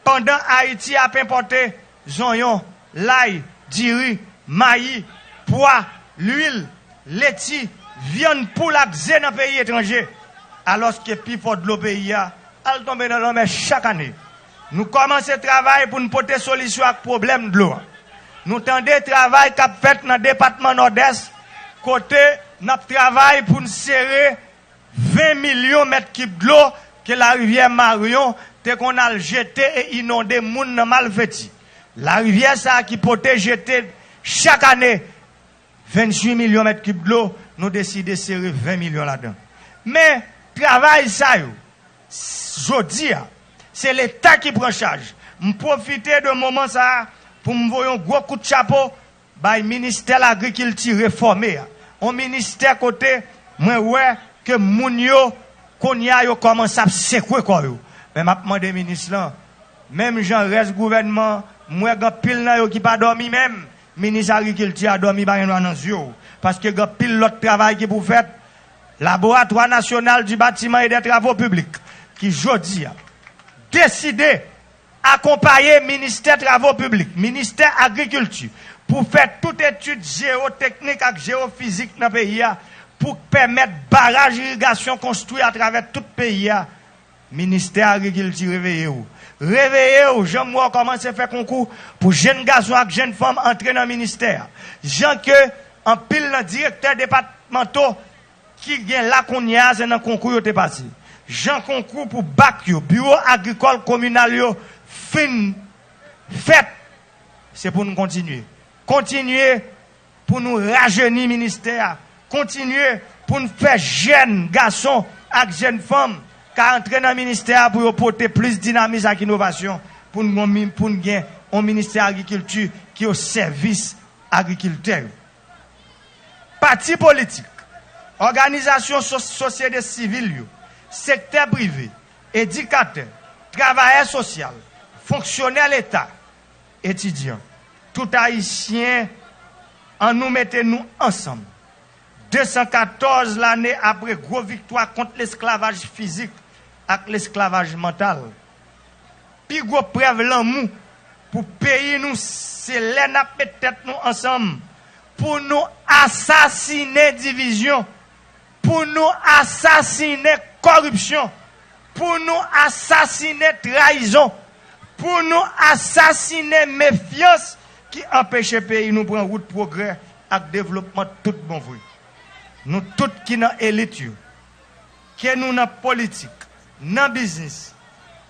pandan Ayiti ap enpòte zonyon, lay, diri, mayi, pwa, lwil, leti, vyann poul ak ze nan peyi etranje, alòske pifò dlo peyi a al tonbe nan lanmè chak ane. Nou kòmanse travay pou n pote solisyon ak pwoblèm dlo a. Nou tande travay k ap fèt nan depatman Nòdès, kote n ap travay pou n sere ven milyon mèt kib dlo ke larivyè Maryon te konn al jete e inonde moun nan Malfeti. Larivyè sa a ki pote jete chak ane venntuit milyon mèt kib dlo, nou deside sere ven milyon ladan. Men, travay sa yo, jodi a, se Leta ki pran chaj. M pwofite de moman sa a pou m voye yon gwo kout chapo bay ministè lagrikilti refòme a. Yon ministè kote mwen wè ke moun yo, kounye a, yo kòmanse ap sekwe kò yo. Men m ap mande minis lan, menm jan rès gouvènman, m wè gen anpil nan yo ki pa dòmi menm. Minis agrikilti a dòmi pa gen dwa nan zye w, paske gen anpil lòt travay ki pou fèt. Laboratwa Nasyonal di Batiman e dè Travo Piblik, ki jodi a deside akonpaye Ministè Travo Piblik, Ministè Agrikilti, pou fè tout etid jeyoteknik ak jeyofizik nan peyi a, pou pèmèt baraj irigasyon konstwi atravè tout peyi a. Ministè Agrikilti, reveye w. Reveye w, jan m wè w kòmanse fè konkou pou jèn gason ak jèn fanm antre nan ministè a. Jan ke anpil nan direktè depatmanto ki gen la kounye a, se nan konkou yo te pase. Jan konkou pou bak yo, biwo agrikòl kominal yo fin fèt, se pou n kontinye. Kontinye pou nou rajeni ministè a. Kontinye pou n fè jèn gason ak jèn fanm ka antre nan ministè a pou yo pote plis dinamis ak inovasyon pou n, pou n gen yon ministè agrikilti ki o sèvis agrikiltè yo. Pati politik, òganizasyon so-, sosyete sivil yo, sektè prive, edikatè, travayè sosyal, fonksyonè leta, etidyan, tout Ayisyen, annou mete nou ansanm. Desankatòz lane apre gwo viktwa kont lesklavaj fizik ak lesklavaj mantal, pi gwo prèv lanmou pou peyi nou, se lè n ap met tèt nou ansanm pou nou asasinen divizyon, pou nou asasinen kòripsyon, pou nou asasinen trayizon, pou nou asasinen mefyans ki anpeche peyi nou pran wout pwogrè ak devlopman tout bon vre. Nou tout ki nan elit yo, ke nou nan politik, nan biznis,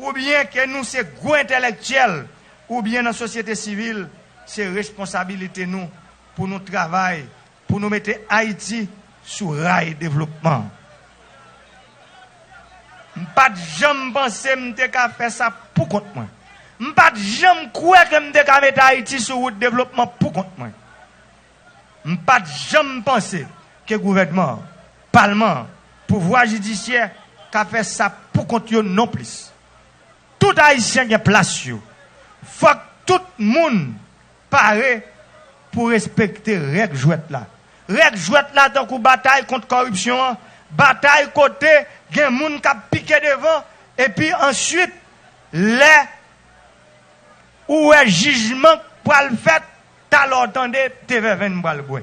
oubyen ke nou se gwo entèlektyèl, oubyen nan sosyete sivil, se responsabilite nou pou nou travay, pou nou mete Ayiti sou ray devlopman. M pa t janm panse m te ka fè sa pou kont mwen. M pa t janm kwè ke m te ka mete Ayiti sou wout devlopman pou kont mwen. M pa t janm panse ke gouvènman an, palman an, pouvwa jidisyè ka fè sa pou kont yo nonplis. Tout Ayisyen gen plas yo. Fòk tout moun pare pou respekte règ jwèt la. Règ jwèt la tankou batay kont kòripsyon an, batay kote gen moun k ap pike devan, epi answit, lè ou wè jijman k pral fèt, talè w tande te vèvenn m pral bwè.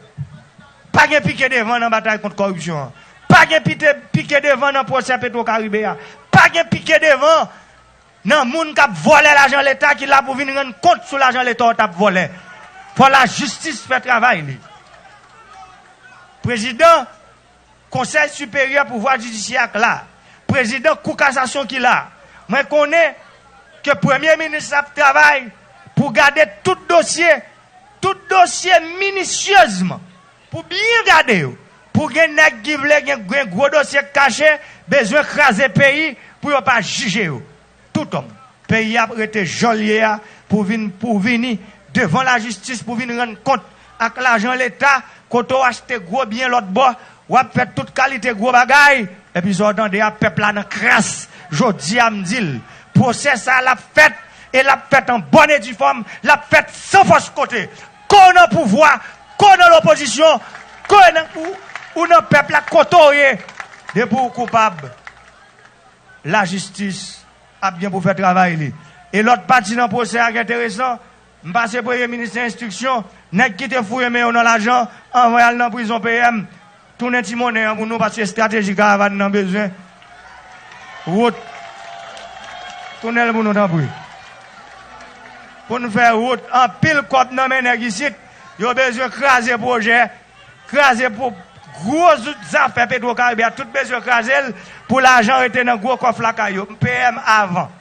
Pa gen pike devan nan batay kont kòripsyon an. Pa gen pite, pike devan nan pwosè Petwokaribe a. Pa gen pike devan nan moun k ap vòlè lajan Leta ki la pou vin rann kont sou lajan Leta w t ap vòlè. Fò lajistis fè travay li. Prezidan Konsèy Siperyè Pouvwa Jidisyè a k la, prezidan Kou Kasasyon ki la, mwen konnen ke Premye Minis la ap travay pou gade tout dosye, tout dosye minisyezman, pou byen gade yo, pou gen nèg ki vle gen, gen gwo dosye k kache, bezwen kraze peyi pou yo pa jije yo. Tout òm. Peyi a ap rete jan l ye a pou vin, pou vini devan lajistis, pou vin rann kont ak lajan Leta, kote w achte gwo byen lòt bò, w ap fè tout kalite gwo bagay, epi sa w tande a, pèp la nan kras. Jodi a, m di l, pwosè sa a l ap fèt, e l ap fèt an bòn e di fòm, l ap fèt san fòs kote. Ke w nan pouvwa, ke w nan lopozisyon, ke w nan, ou, ou nan pèp la, kote w ye, depi w koupab, lajistis ap gen pou fè travay li. E lòt pati nan pwosè a ki enteresan, m pase premye minis nan enstriksyon, nèg ki te foure men yo nan lajan, anvan y al nan prizon P M, tounen ti monnen an pou nou, paske estrateji karavàn nan bezwen wout. Tounen l pou nou, tanpri. pou n fè wout, anpil kòb nan men nèg isit, yo bezwen kraze pwojè, kraze pou gwo zout zafè Petwokaribe a, tout bezwen kraze l pou lajan rete nan gwo kòf lakay yo. P M avan.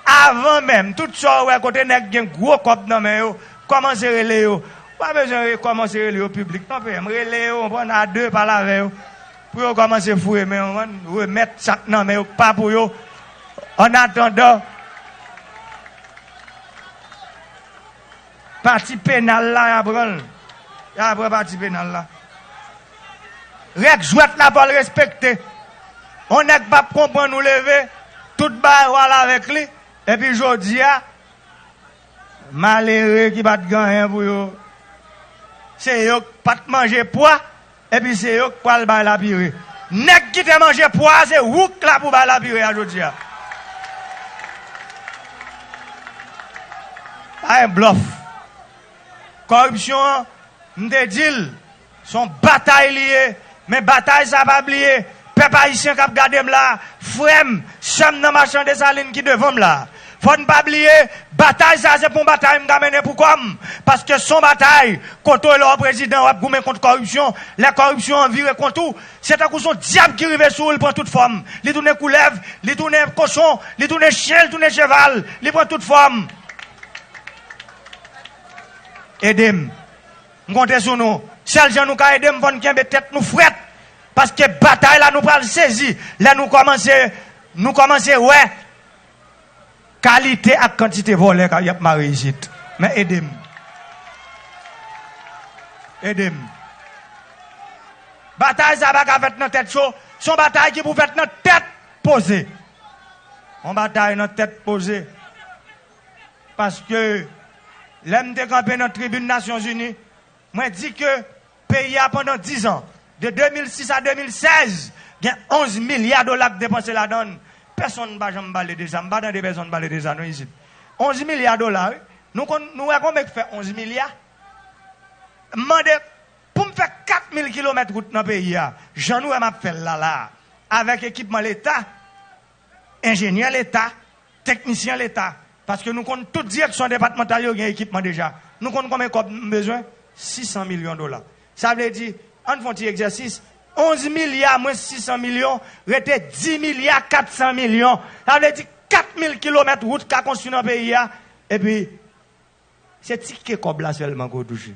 Avan menm, tout sa w wè kote nèg gen gwo kòb nan men yo, kòmanse rele yo. Ou pa bezwen re- kòmanse rele yo piblik, non, P M. Rele yo, konprann, a de, pale avè yo. Pou yo kòmanse foure men yo, konprann, remèt sa k nan men yo, k pa pou yo. Annatandan, pati penal la, y a pran l. Y a pran pati penal la. Règ jwèt la fò l respekte. On nèg p ap konprann ou leve, tout bagay w al avèk li, epi jodi a, malere ki pa t gen anyen pou yo, se yo k pa t manje pwa, epi se yo k pral bay lapire. Nèg ki te manje pwa a, se ou k la pou bay lapire a jodi a. Pa gen blòf. Kòripsyon an, m te di l, se yon batay li ye, men batay sa pa bliye, pèp ayisyen k ap gade m la, frè m, sè m nan machan Desalin ki devan m la. Fò n pa bliye, batay sa se pa yon batay m ka mennen pou kò m, paske se yon batay kote w lè w prezidan w ap goumen kont kòripsyon, lè kòripsyon an vire kont ou, se tankou se yon dyab ki rive sou ou, li pran tout fòm, li tounen koulèv, li tounen kochon, li tounen chen, li tounen cheval, li pran tout fòm. Ede m. M konte sou nou. Sèl jan nou ka ede m, fò n kenbe tèt nou frèt. Paske batay la nou pral sezi lè nou kòmanse, nou kòmanse wè kalite ak kantite vòlè k ap mare isit. Men ede m. Ede m. Batay sa pa ka fèt nan tèt cho. Se yon batay ki pou fèt nan tèt poze. Yon batay nan tèt poze. Paske lè m te kanpe nan tribin Nasyonzini, mwen di ke peyi a pandan diz an, de de mil sis a de mil sèz, gen onz milya dola k depanse ladan l. Pèsonn pa janm pale de sa. M pa tande pèsonn pale de sa, non, isit. Onz milya dola, wi. Nou konn, nou wè konbyen k fè onz milya? M mande, pou m fè kat mil kilomèt wout nan peyi a, jan nou wè m ap fè l la, la, avèk ekipman Leta, enjenyè Leta, teknisyen Leta, paske nou konn tout direksyon depatmantal yo gen ekipman deja. Nou konn konbyen kòb m bezwen? Sis san milyon dola. Sa vle di, ann fè yon ti egzèsis, onz milya mwens sis san milyon, rete dis milya kat san milyon. Sa vle di, kat mil kilomèt wout ka konstwi nan peyi a, epi se tike kòb la sèlman ke w touche.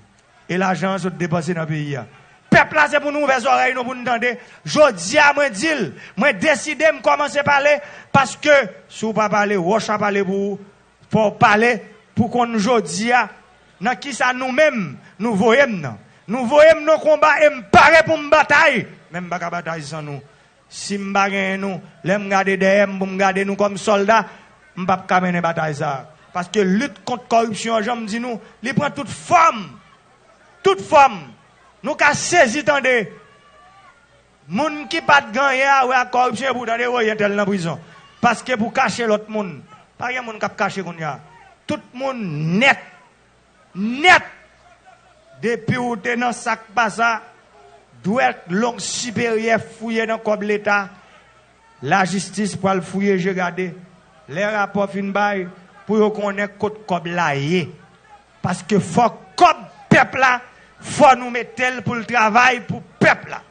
E lajan an sot depanse nan peyi a. Pèp la, se pou nou ouvè zòrèy nou pou n tande. Jodi a, mwen di l, mwen deside m kòmanse pale, paske si w pa pale, wòch a pale pou ou. Fò w pale pou konn jodi a, nan kisa nou menm, nou voye m nan. Nou voye m nan konba e m pare pou m batay, men m pa ka batay san nou. Si m pa genyen nou, lè m gade dèyè m pou m gade nou kòm sòlda, m p ap ka mennen batay sa a. Paske lit kont kòripsyon an, jan m di nou, li pran tout fòm. Tout fòm. Nou ka sezi tande. Moun ki pa t gen anyen a wè ak kòripsyon, epi w tande, woy, entèl nan prizon. Paske pou kache lòt moun, pa gen moun k ap kache kounye a. Tout moun nèt. Nèt! Depi w te nan sa k pa sa, dwèt long siperyè fouye nan kòb Leta, lajistis pral fouye je gade. Lè rapò fin bay, pou yo konnen kot kòb la ye. Paske fò kòb pèp la, fò nou mete l pou l travay pou pèp la.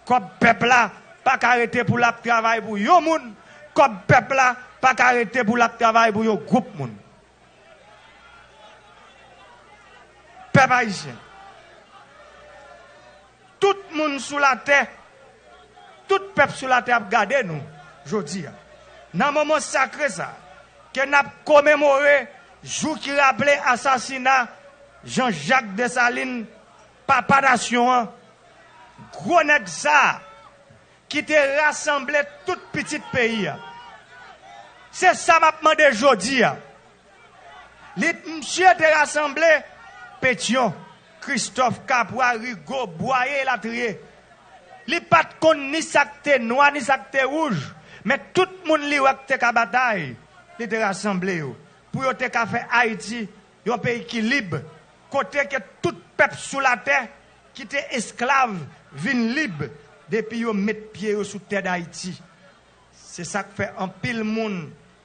Kòb pèp la pa ka rete pou l ap travay pou yon moun. Kòb pèp la pa ka rete pou l ap travay pou yon gwoup moun. Pèp ayisyen, tout moun sou latè, tout pèp sou latè ap gade nou jodi a. Nan moman sakre sa, ke n ap komemore jou ki raple asasina Jean Jacques Dessalines, papa nasyon an, gwo nèg sa a ki te rasanble tout pitit peyi a. Se sa m ap mande jodi a. Li, misye te rasanble Petyon, Kristòf, Kapwa, Rigo, Bwaye, elatriye. Li pa t konn ni sa k te nwa, ni sa k te wouj, men tout moun li wè k te ka batay, li te rasanble yo, pou yo te ka fè Ayiti yon peyi ki lib, kote ke tout pèp sou latè ki te esklav vin lib depi yo met pye yo sou tè Dayiti. Se sa k fè anpil moun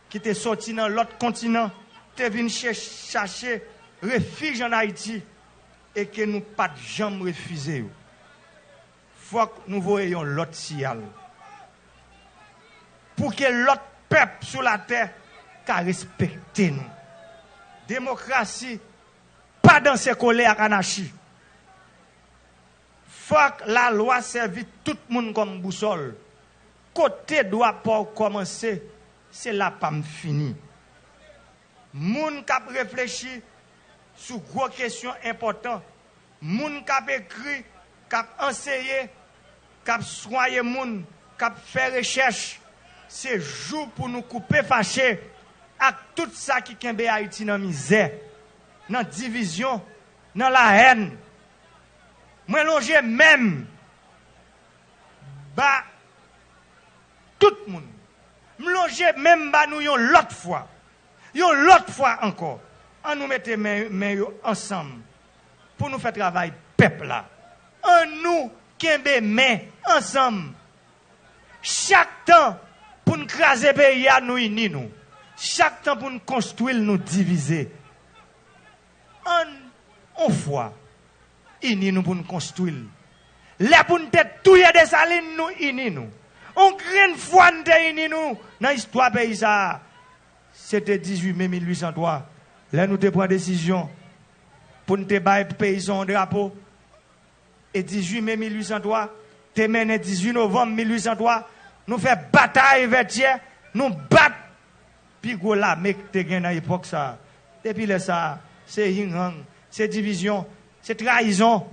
ki te soti nan lòt kontinan, te vin chè- chache refij ann Ayiti e ke nou pa t janm refize yo. Fòk nou voye yon lòt siyal pou ke lòt pèp sou latè ka respekte nou. Demokrasi pa danse kole ak anachi. Fòk lalwa sèvi tout moun kòm bousòl. Kote dwa pa w kòmanse, se la pa m fini. Moun k ap reflechi sou gwo kesyon enpòtan, moun k ap ekri, k ap anseye, k ap swaye moun, k ap fè rechèch, se jou pou nou koupe fache ak tout sa ki kenbe Ayiti nan mizè, nan divizyon, nan lahèn. Mwen lonje men m ba tout moun. M lonje men m ba nou yon lòt fwa. Yon lòt fwa ankò, ann nou mete men, men yo ansanm pou nou fè travay pèp la. Ann nou kenbe men ansanm. Chak tan pou n kraze peyi a, nou ini nou. Chak tan pou n konstwi l, nou divize. Ann, on fwa, ini nou pou n konstwi l. Lè pou n te touye Desalin, nou ini nou. On grenn fwa n te ini nou nan istwa peyi sa a, se te dizuit me mil uit san twa, lè nou te pran desizyon pou n te bay peyi sa yon drapo. E dizuit me mil uit san twa te mennen dizuit novanm mil uit san twa, nou fè batay Vètyè, nou bat pi gwo lame k te gen nan epòk sa a. Depi lè sa a, se ying-yang, se divizyon, se trayizon,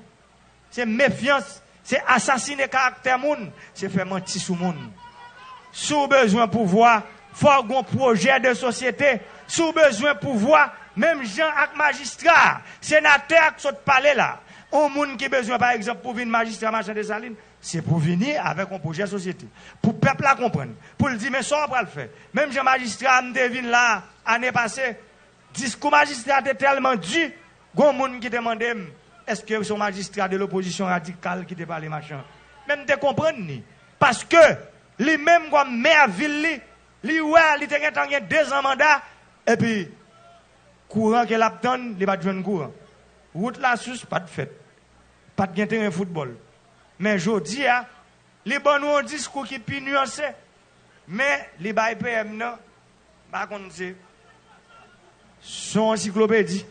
se mefyans, se asasine karaktè moun, se fè manti sou moun. Si w bezwen pouvwa, fò w gen yon pwojè de sosyete. Si w bezwen pouvwa, menm jan ak majistra, senatè a k sot pale la, yon moun ki bezwen, pa egzanp, pou vin majistra machan Desalin, se pou vini avèk yon pwojè sosyete. Pou pèp la konprann, pou l di, men sa w pral fè. Menm jan majistra a m te vin la ane pase, diskou majistra a te tèlman di, gon moun ki te mande m, èske se yon majistra de lopozisyon radikal ki te pale machan? Men m te konprann li. Paske li menm kòm mè vil li, li wè li te gentan gen dezan manda, epi kouran ke l ap tann, li pa t jwenn kouran. Wout Lasous pa t fèt. Pa t gen teren foutbòl. Men jodi a, li ban nou yon diskou ki pi nyanse. Men li bay P M nan, m pa konn se, se yon ansiklopedi.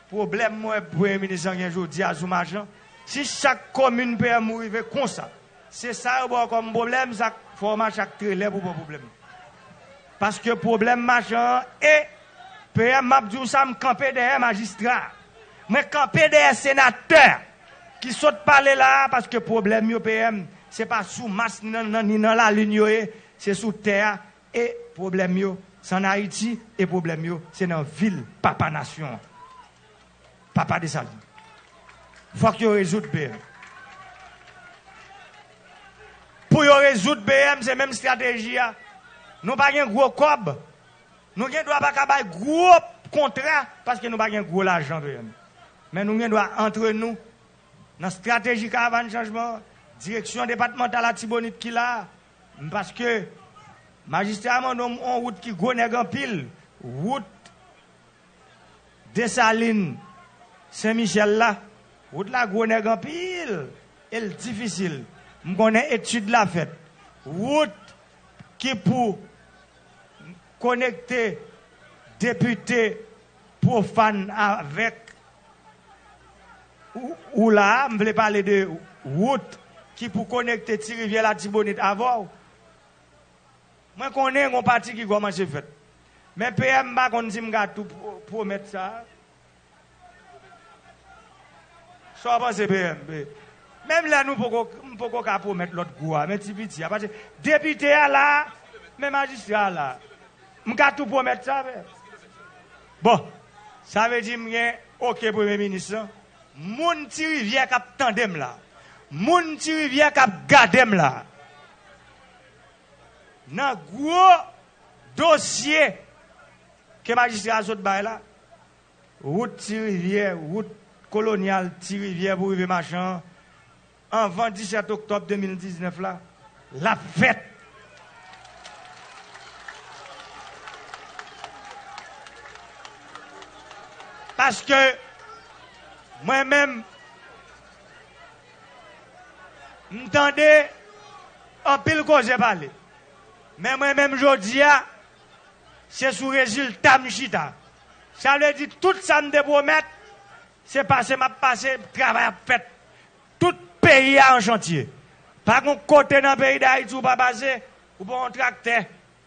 Pwoblèm mwen wè premye minis lan gen jodi a sou machan, si chak komin P M ou rive konsa, se sa yo ba w kòm pwoblèm, sa k fè w mache ak trelè pou w pran pwoblèm. Paske pwoblèm machan an e P M, m ap di w sa, m kanpe dèyè majistra. Mwen kanpe dèyè senatè ki sot pale la a, paske pwoblèm yo, P M, se pa sou Mas ni nan, nan, ni nan lalin yo ye, se sou tè a. E pwoblèm yo, se ann Ayiti, e pwoblèm yo, se nan vil papa nasyon an. Papa Desalin. Fòk yo rezoud P M. Pou yo rezoud P M, se menm estrateji a. Nou pa gen gwo kòb. Nou gen dwa pa ka bay gwo kontra paske nou pa gen gwo lajan, P M. Men nou gen dwa antre nou nan estrateji karavàn chanjman an, direksyon depatmantal Latibonit ki la a, paske majistra a mande yon wout ki gwo nèg anpil, wout Desalin, Sen Michèl la, wout la gwo nèg anpil, e l difisil. M konnen etid la fèt. Wout ki pou konekte depite pwofàn avèk ou, ou la a, m vle pale de wout ki pou konekte Ti Rivyè Latibonit avè w. Mwen konnen gon pati ki kòmanse fèt. Men P M, m pa konn si m ka tou pwo-, pwomèt sa. Sa w panse, P M? Menm lè nou poko, m poko ka pwomèt lòt gwo a, men ti piti a. Paske depite a la, men majistra a la. M ka tou pwomèt sa, P M. Bon, sa vle di m gen oke premye minis lan. Moun Ti Rivyè k ap tande m la. Moun Ti Rivyè k ap gade m la. Nan gwo dosye ke majistra a sot bay la, wout Ti Rivyè, wout Kolonyal, Ti Rivyè pou rive Machan an, anvan disèt oktòb de mil diznèf la, l ap fèt. Paske mwen menm, m tande anpil koze pale. Men mwen menm jodi a, se sou rezilta m chita. Sa vle di tout sa m te pwomèt, se pase m ap pase, travay ap fèt. Tout peyi a an chantye. Pa gon kote nan peyi Dayiti ou pa pase, ou pa yon traktè,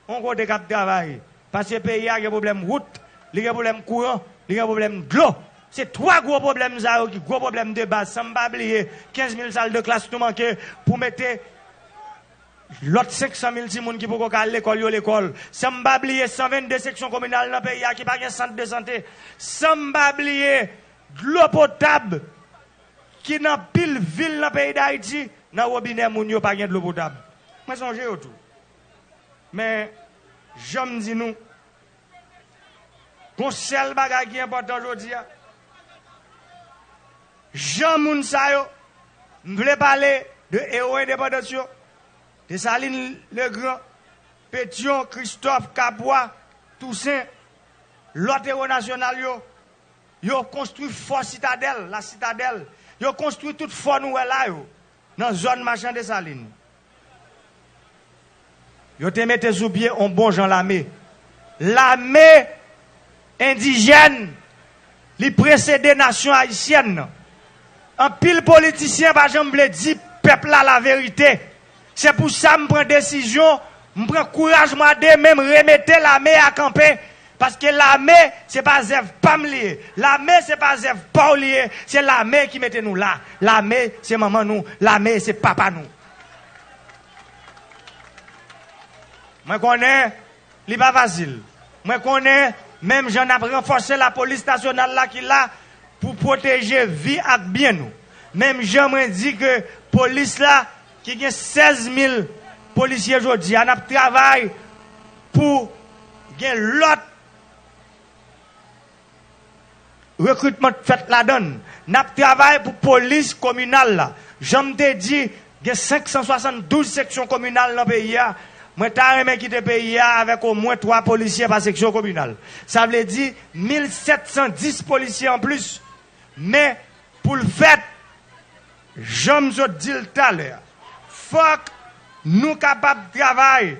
yon kote k ap travay. Paske peyi a gen pwoblèm wout, li gen pwoblèm kouran, li gen pwoblèm dlo. Se twa gwo pwoblèm sa yo ki gwo pwoblèm de baz, san m pa bliye kenz mil sal de klas nou manke pou mete lòt senk san mil timoun ki poko ka al lekòl yo lekòl. San m pa bliye san vennde seksyon kominal nan peyi a ki pa gen sant de sante. San m pa bliye dlo potab ki nan pil vil nan peyi Dayiti, nan wobinè moun yo pa gen dlo potab. Mwen sonje yo tou. Men, jan m di nou, gon sèl bagay ki enpòtan jodi a. Jan moun sa yo, m vle pale de ewo endepandans yo, Desalin, Legrand, Petyon, Kristòf, Kapwa, Tousen, lòt ewo nasyonal yo, yo konstwi fò Sitadèl, la Sitadèl. Yo konstwi tout fò nou wè la yo, nan zòn Machan Desalin. Yo te mete sou pye yon bon jan lame. Lame endijèn, li presede nasyon ayisyèn nan. Anpil politisyen pa janm vle di pèp la laverite. Se pou sa m pran desizyon, m pran kouraj mwa de men m remete lame a kanpe. Paske lame, se pa zèv pa m li ye. Lame, se pa zèv pa w li ye. Se lame ki mete nou la. Lame, se manman nou. Lame, se papa nou. Mwen konnen li pa fasil. Mwen konnen, menm jan n ap ranfòse lapolis nasyonal la ki la pou pwoteje vi ak byen nou. Menm jan mwen di ke polis la, ki gen sèz mil polisye jodi a, n ap travay pou gen lòt rekritman k fèt ladan l. N ap travay pou polis kominal la. Jan m te di, gen senk san swasanndouz seksyon kominal nan peyi a. Mwen ta renmen kite peyi a avèk omwen twa polisye pa seksyon kominal. Sa vle di mil sèt san dis polisye anplis. Men, pou l fèt, jan m sot di l talè a, fòk nou kapab travay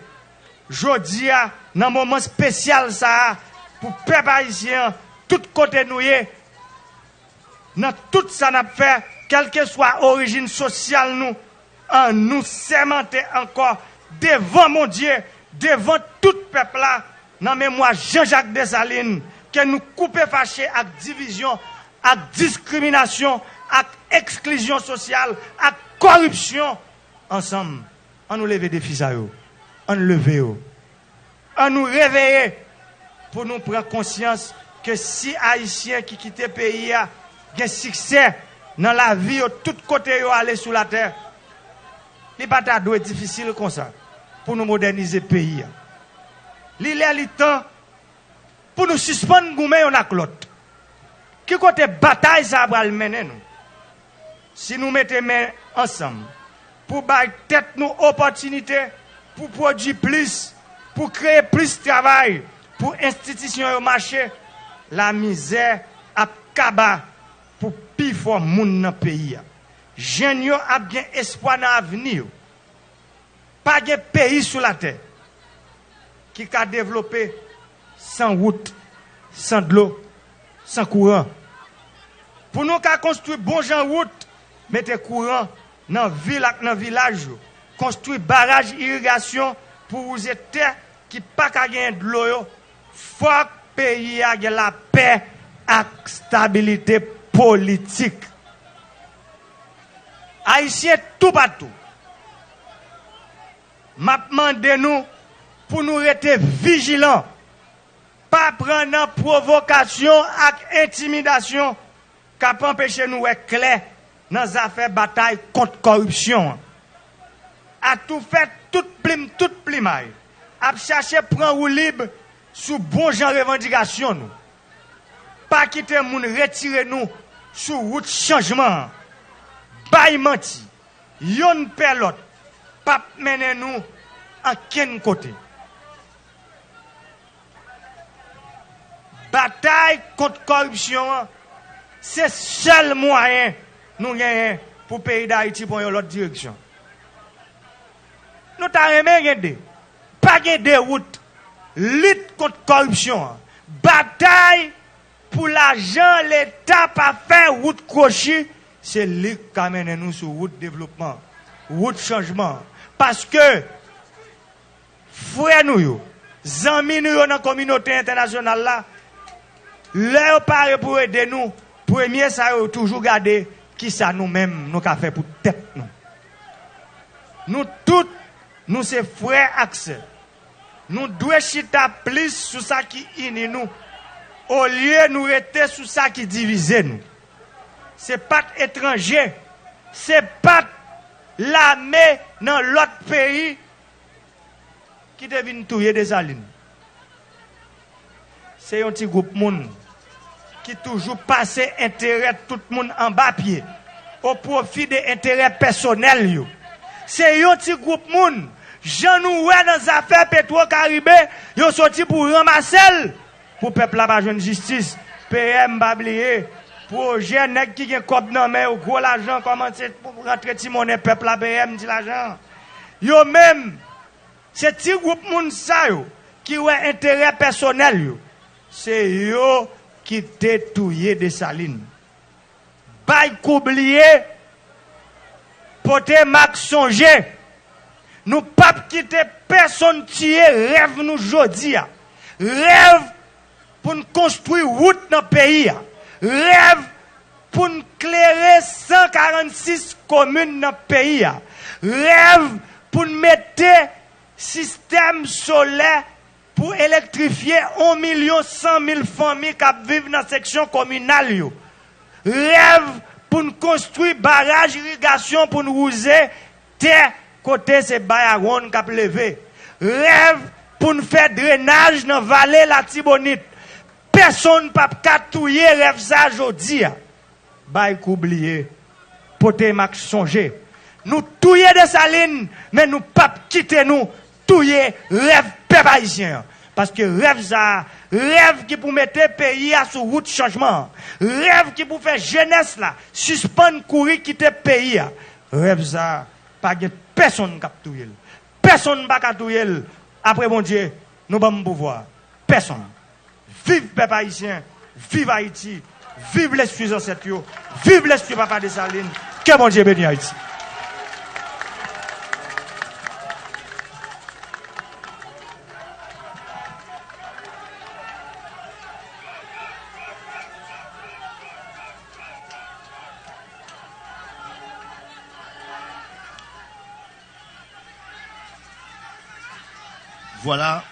jodi a, nan moman espesyal sa a, pou pèp ayisyen an, tout kote nou ye, nan tout sa n ap fè, kèlkeswa orijin sosyal nou, ann nou sèmante ankò devan Bondye, devan tout pèp la, nan memwa Jean Jacques Dessalines, ke nou koupe fache ak divizyon, ak diskriminasyon, ak eksklizyon sosyal, ak kòripsyon ansanm. Ann nou leve defi sa yo. Ann leve yo. Ann nou reveye pou nou pran konsyans ke si Ayisyen ki kite peyi a gen siksè nan lavi yo tout kote yo ale sou latè, li pa ta dwe difisil konsa pou nou modènize peyi a. Li lè li tan pou nou sispann goumen youn ak lòt. Ki kote batay sa a pral mennen nou? Si nou mete men ansanm pou bay tèt nou opòtinite pou pwodui plis, pou kreye plis travay, pou enstitisyon yo mache, lamizè ap kaba pou pifò moun nan peyi a. Jèn yo ap gen espwa nan avni yo. Pa gen peyi sou latè ki ka devlope san wout, san dlo, san kouran. Pou nou ka konstwi bon jan wout, mete kouran nan vil ak nan vilaj yo, konstwi baraj irigasyon pou wouze tè ki pa ka genyen dlo yo, fòk peyi a gen lapè ak stabilite politik. Ayisyen toupatou, m ap mande nou pou nou rete vijilan, pa pran nan pwovokasyon ak entimidasyon k ap anpeche nou wè klè nan zafè batay kont kòripsyon an. Atoufè tout plim, tout plimay ap chache pran woulib sou bon jan revandikasyon nou. Pa kite moun retire nou sou wout chanjman an. Bay manti, yonn pè lòt, p ap mennen nou ankenn kote. Batay kont kòripsyon an, se sèl mwayen nou genyen pou peyi Dayiti pran yon lòt direksyon. Nou ta renmen gen de. Pa gen de wout. Lit kont kòripsyon an. Batay pou lajan Leta pa fè wout kwochi, se li k ka mennen nou sou wout devlopman, wout chanjman. Paske frè nou yo, zanmi nou yo nan kominote entènasyonal la, lè yo pare pou ede nou, premye sa yo toujou gade, kisa nou menm nou ka fè pou tèt nou. Nou tout, nou se frè ak sè. Nou dwe chita plis sou sa ki ini nou, olye nou rete sou sa ki divize nou. Se pa t etranje, se pa t lame nan lòt peyi ki te vin touye Desalin. Se yon ti gwoup moun ki toujou pase enterè tout moun anba pye, o pwofi de enterè pèsonèl yo. Se yon ti gwoup moun, jan nou wè nan zafè Petwo Karibe, yo soti pou ranmase l, pou pèp la pa jwenn jistis. P M pa bliye, pwojè nèg ki gen kòb nan men yo, gwo lajan kòmanse pou rantre ti monnen pèp la, P M ti lajan. Yo menm, se ti gwoup moun sa yo ki wè enterè pèsonèl yo. Se yo ki te touye Desalin. Bay kou bliye, pote mak sonje. Nou p ap kite pèsonn tiye rèv nou jodi a. Rèv pou n konstwi wout nan peyi a. Rèv pou n klere san karannsis komin nan peyi a. Rèv pou n mete sistèm solè pou elektrifye yon milyon san mil fanmi k ap viv nan seksyon kominal yo. Rèv pou n konstwi baraj irigasyon pou n wouze tè kote se bay a wonn k ap leve. Rèv pou n fè drenaj nan vale Latibonit. Pèsonn p ap ka touye rèv sa a jodi a. Bay kou bliye, pote mak sonje. Nou touye Desalin, men nou p ap kite nou touye rèv pèp ayisyen an. Paske rèv sa a, rèv ki pou mete peyi a sou wout chanjman an, rèv ki pou fè jenès la sispann kouri kite peyi a, rèv sa a, pa gen pèsonn k ap touye l. Pèsonn pa ka touye l. Apre Bondye, nou ban m pouvwa. Pèsonn. Viv pèp ayisyen, viv Ayiti, viv lespri zansèt yo, viv lespri papa Desalin. Ke Bondye beni Ayiti. Vwala.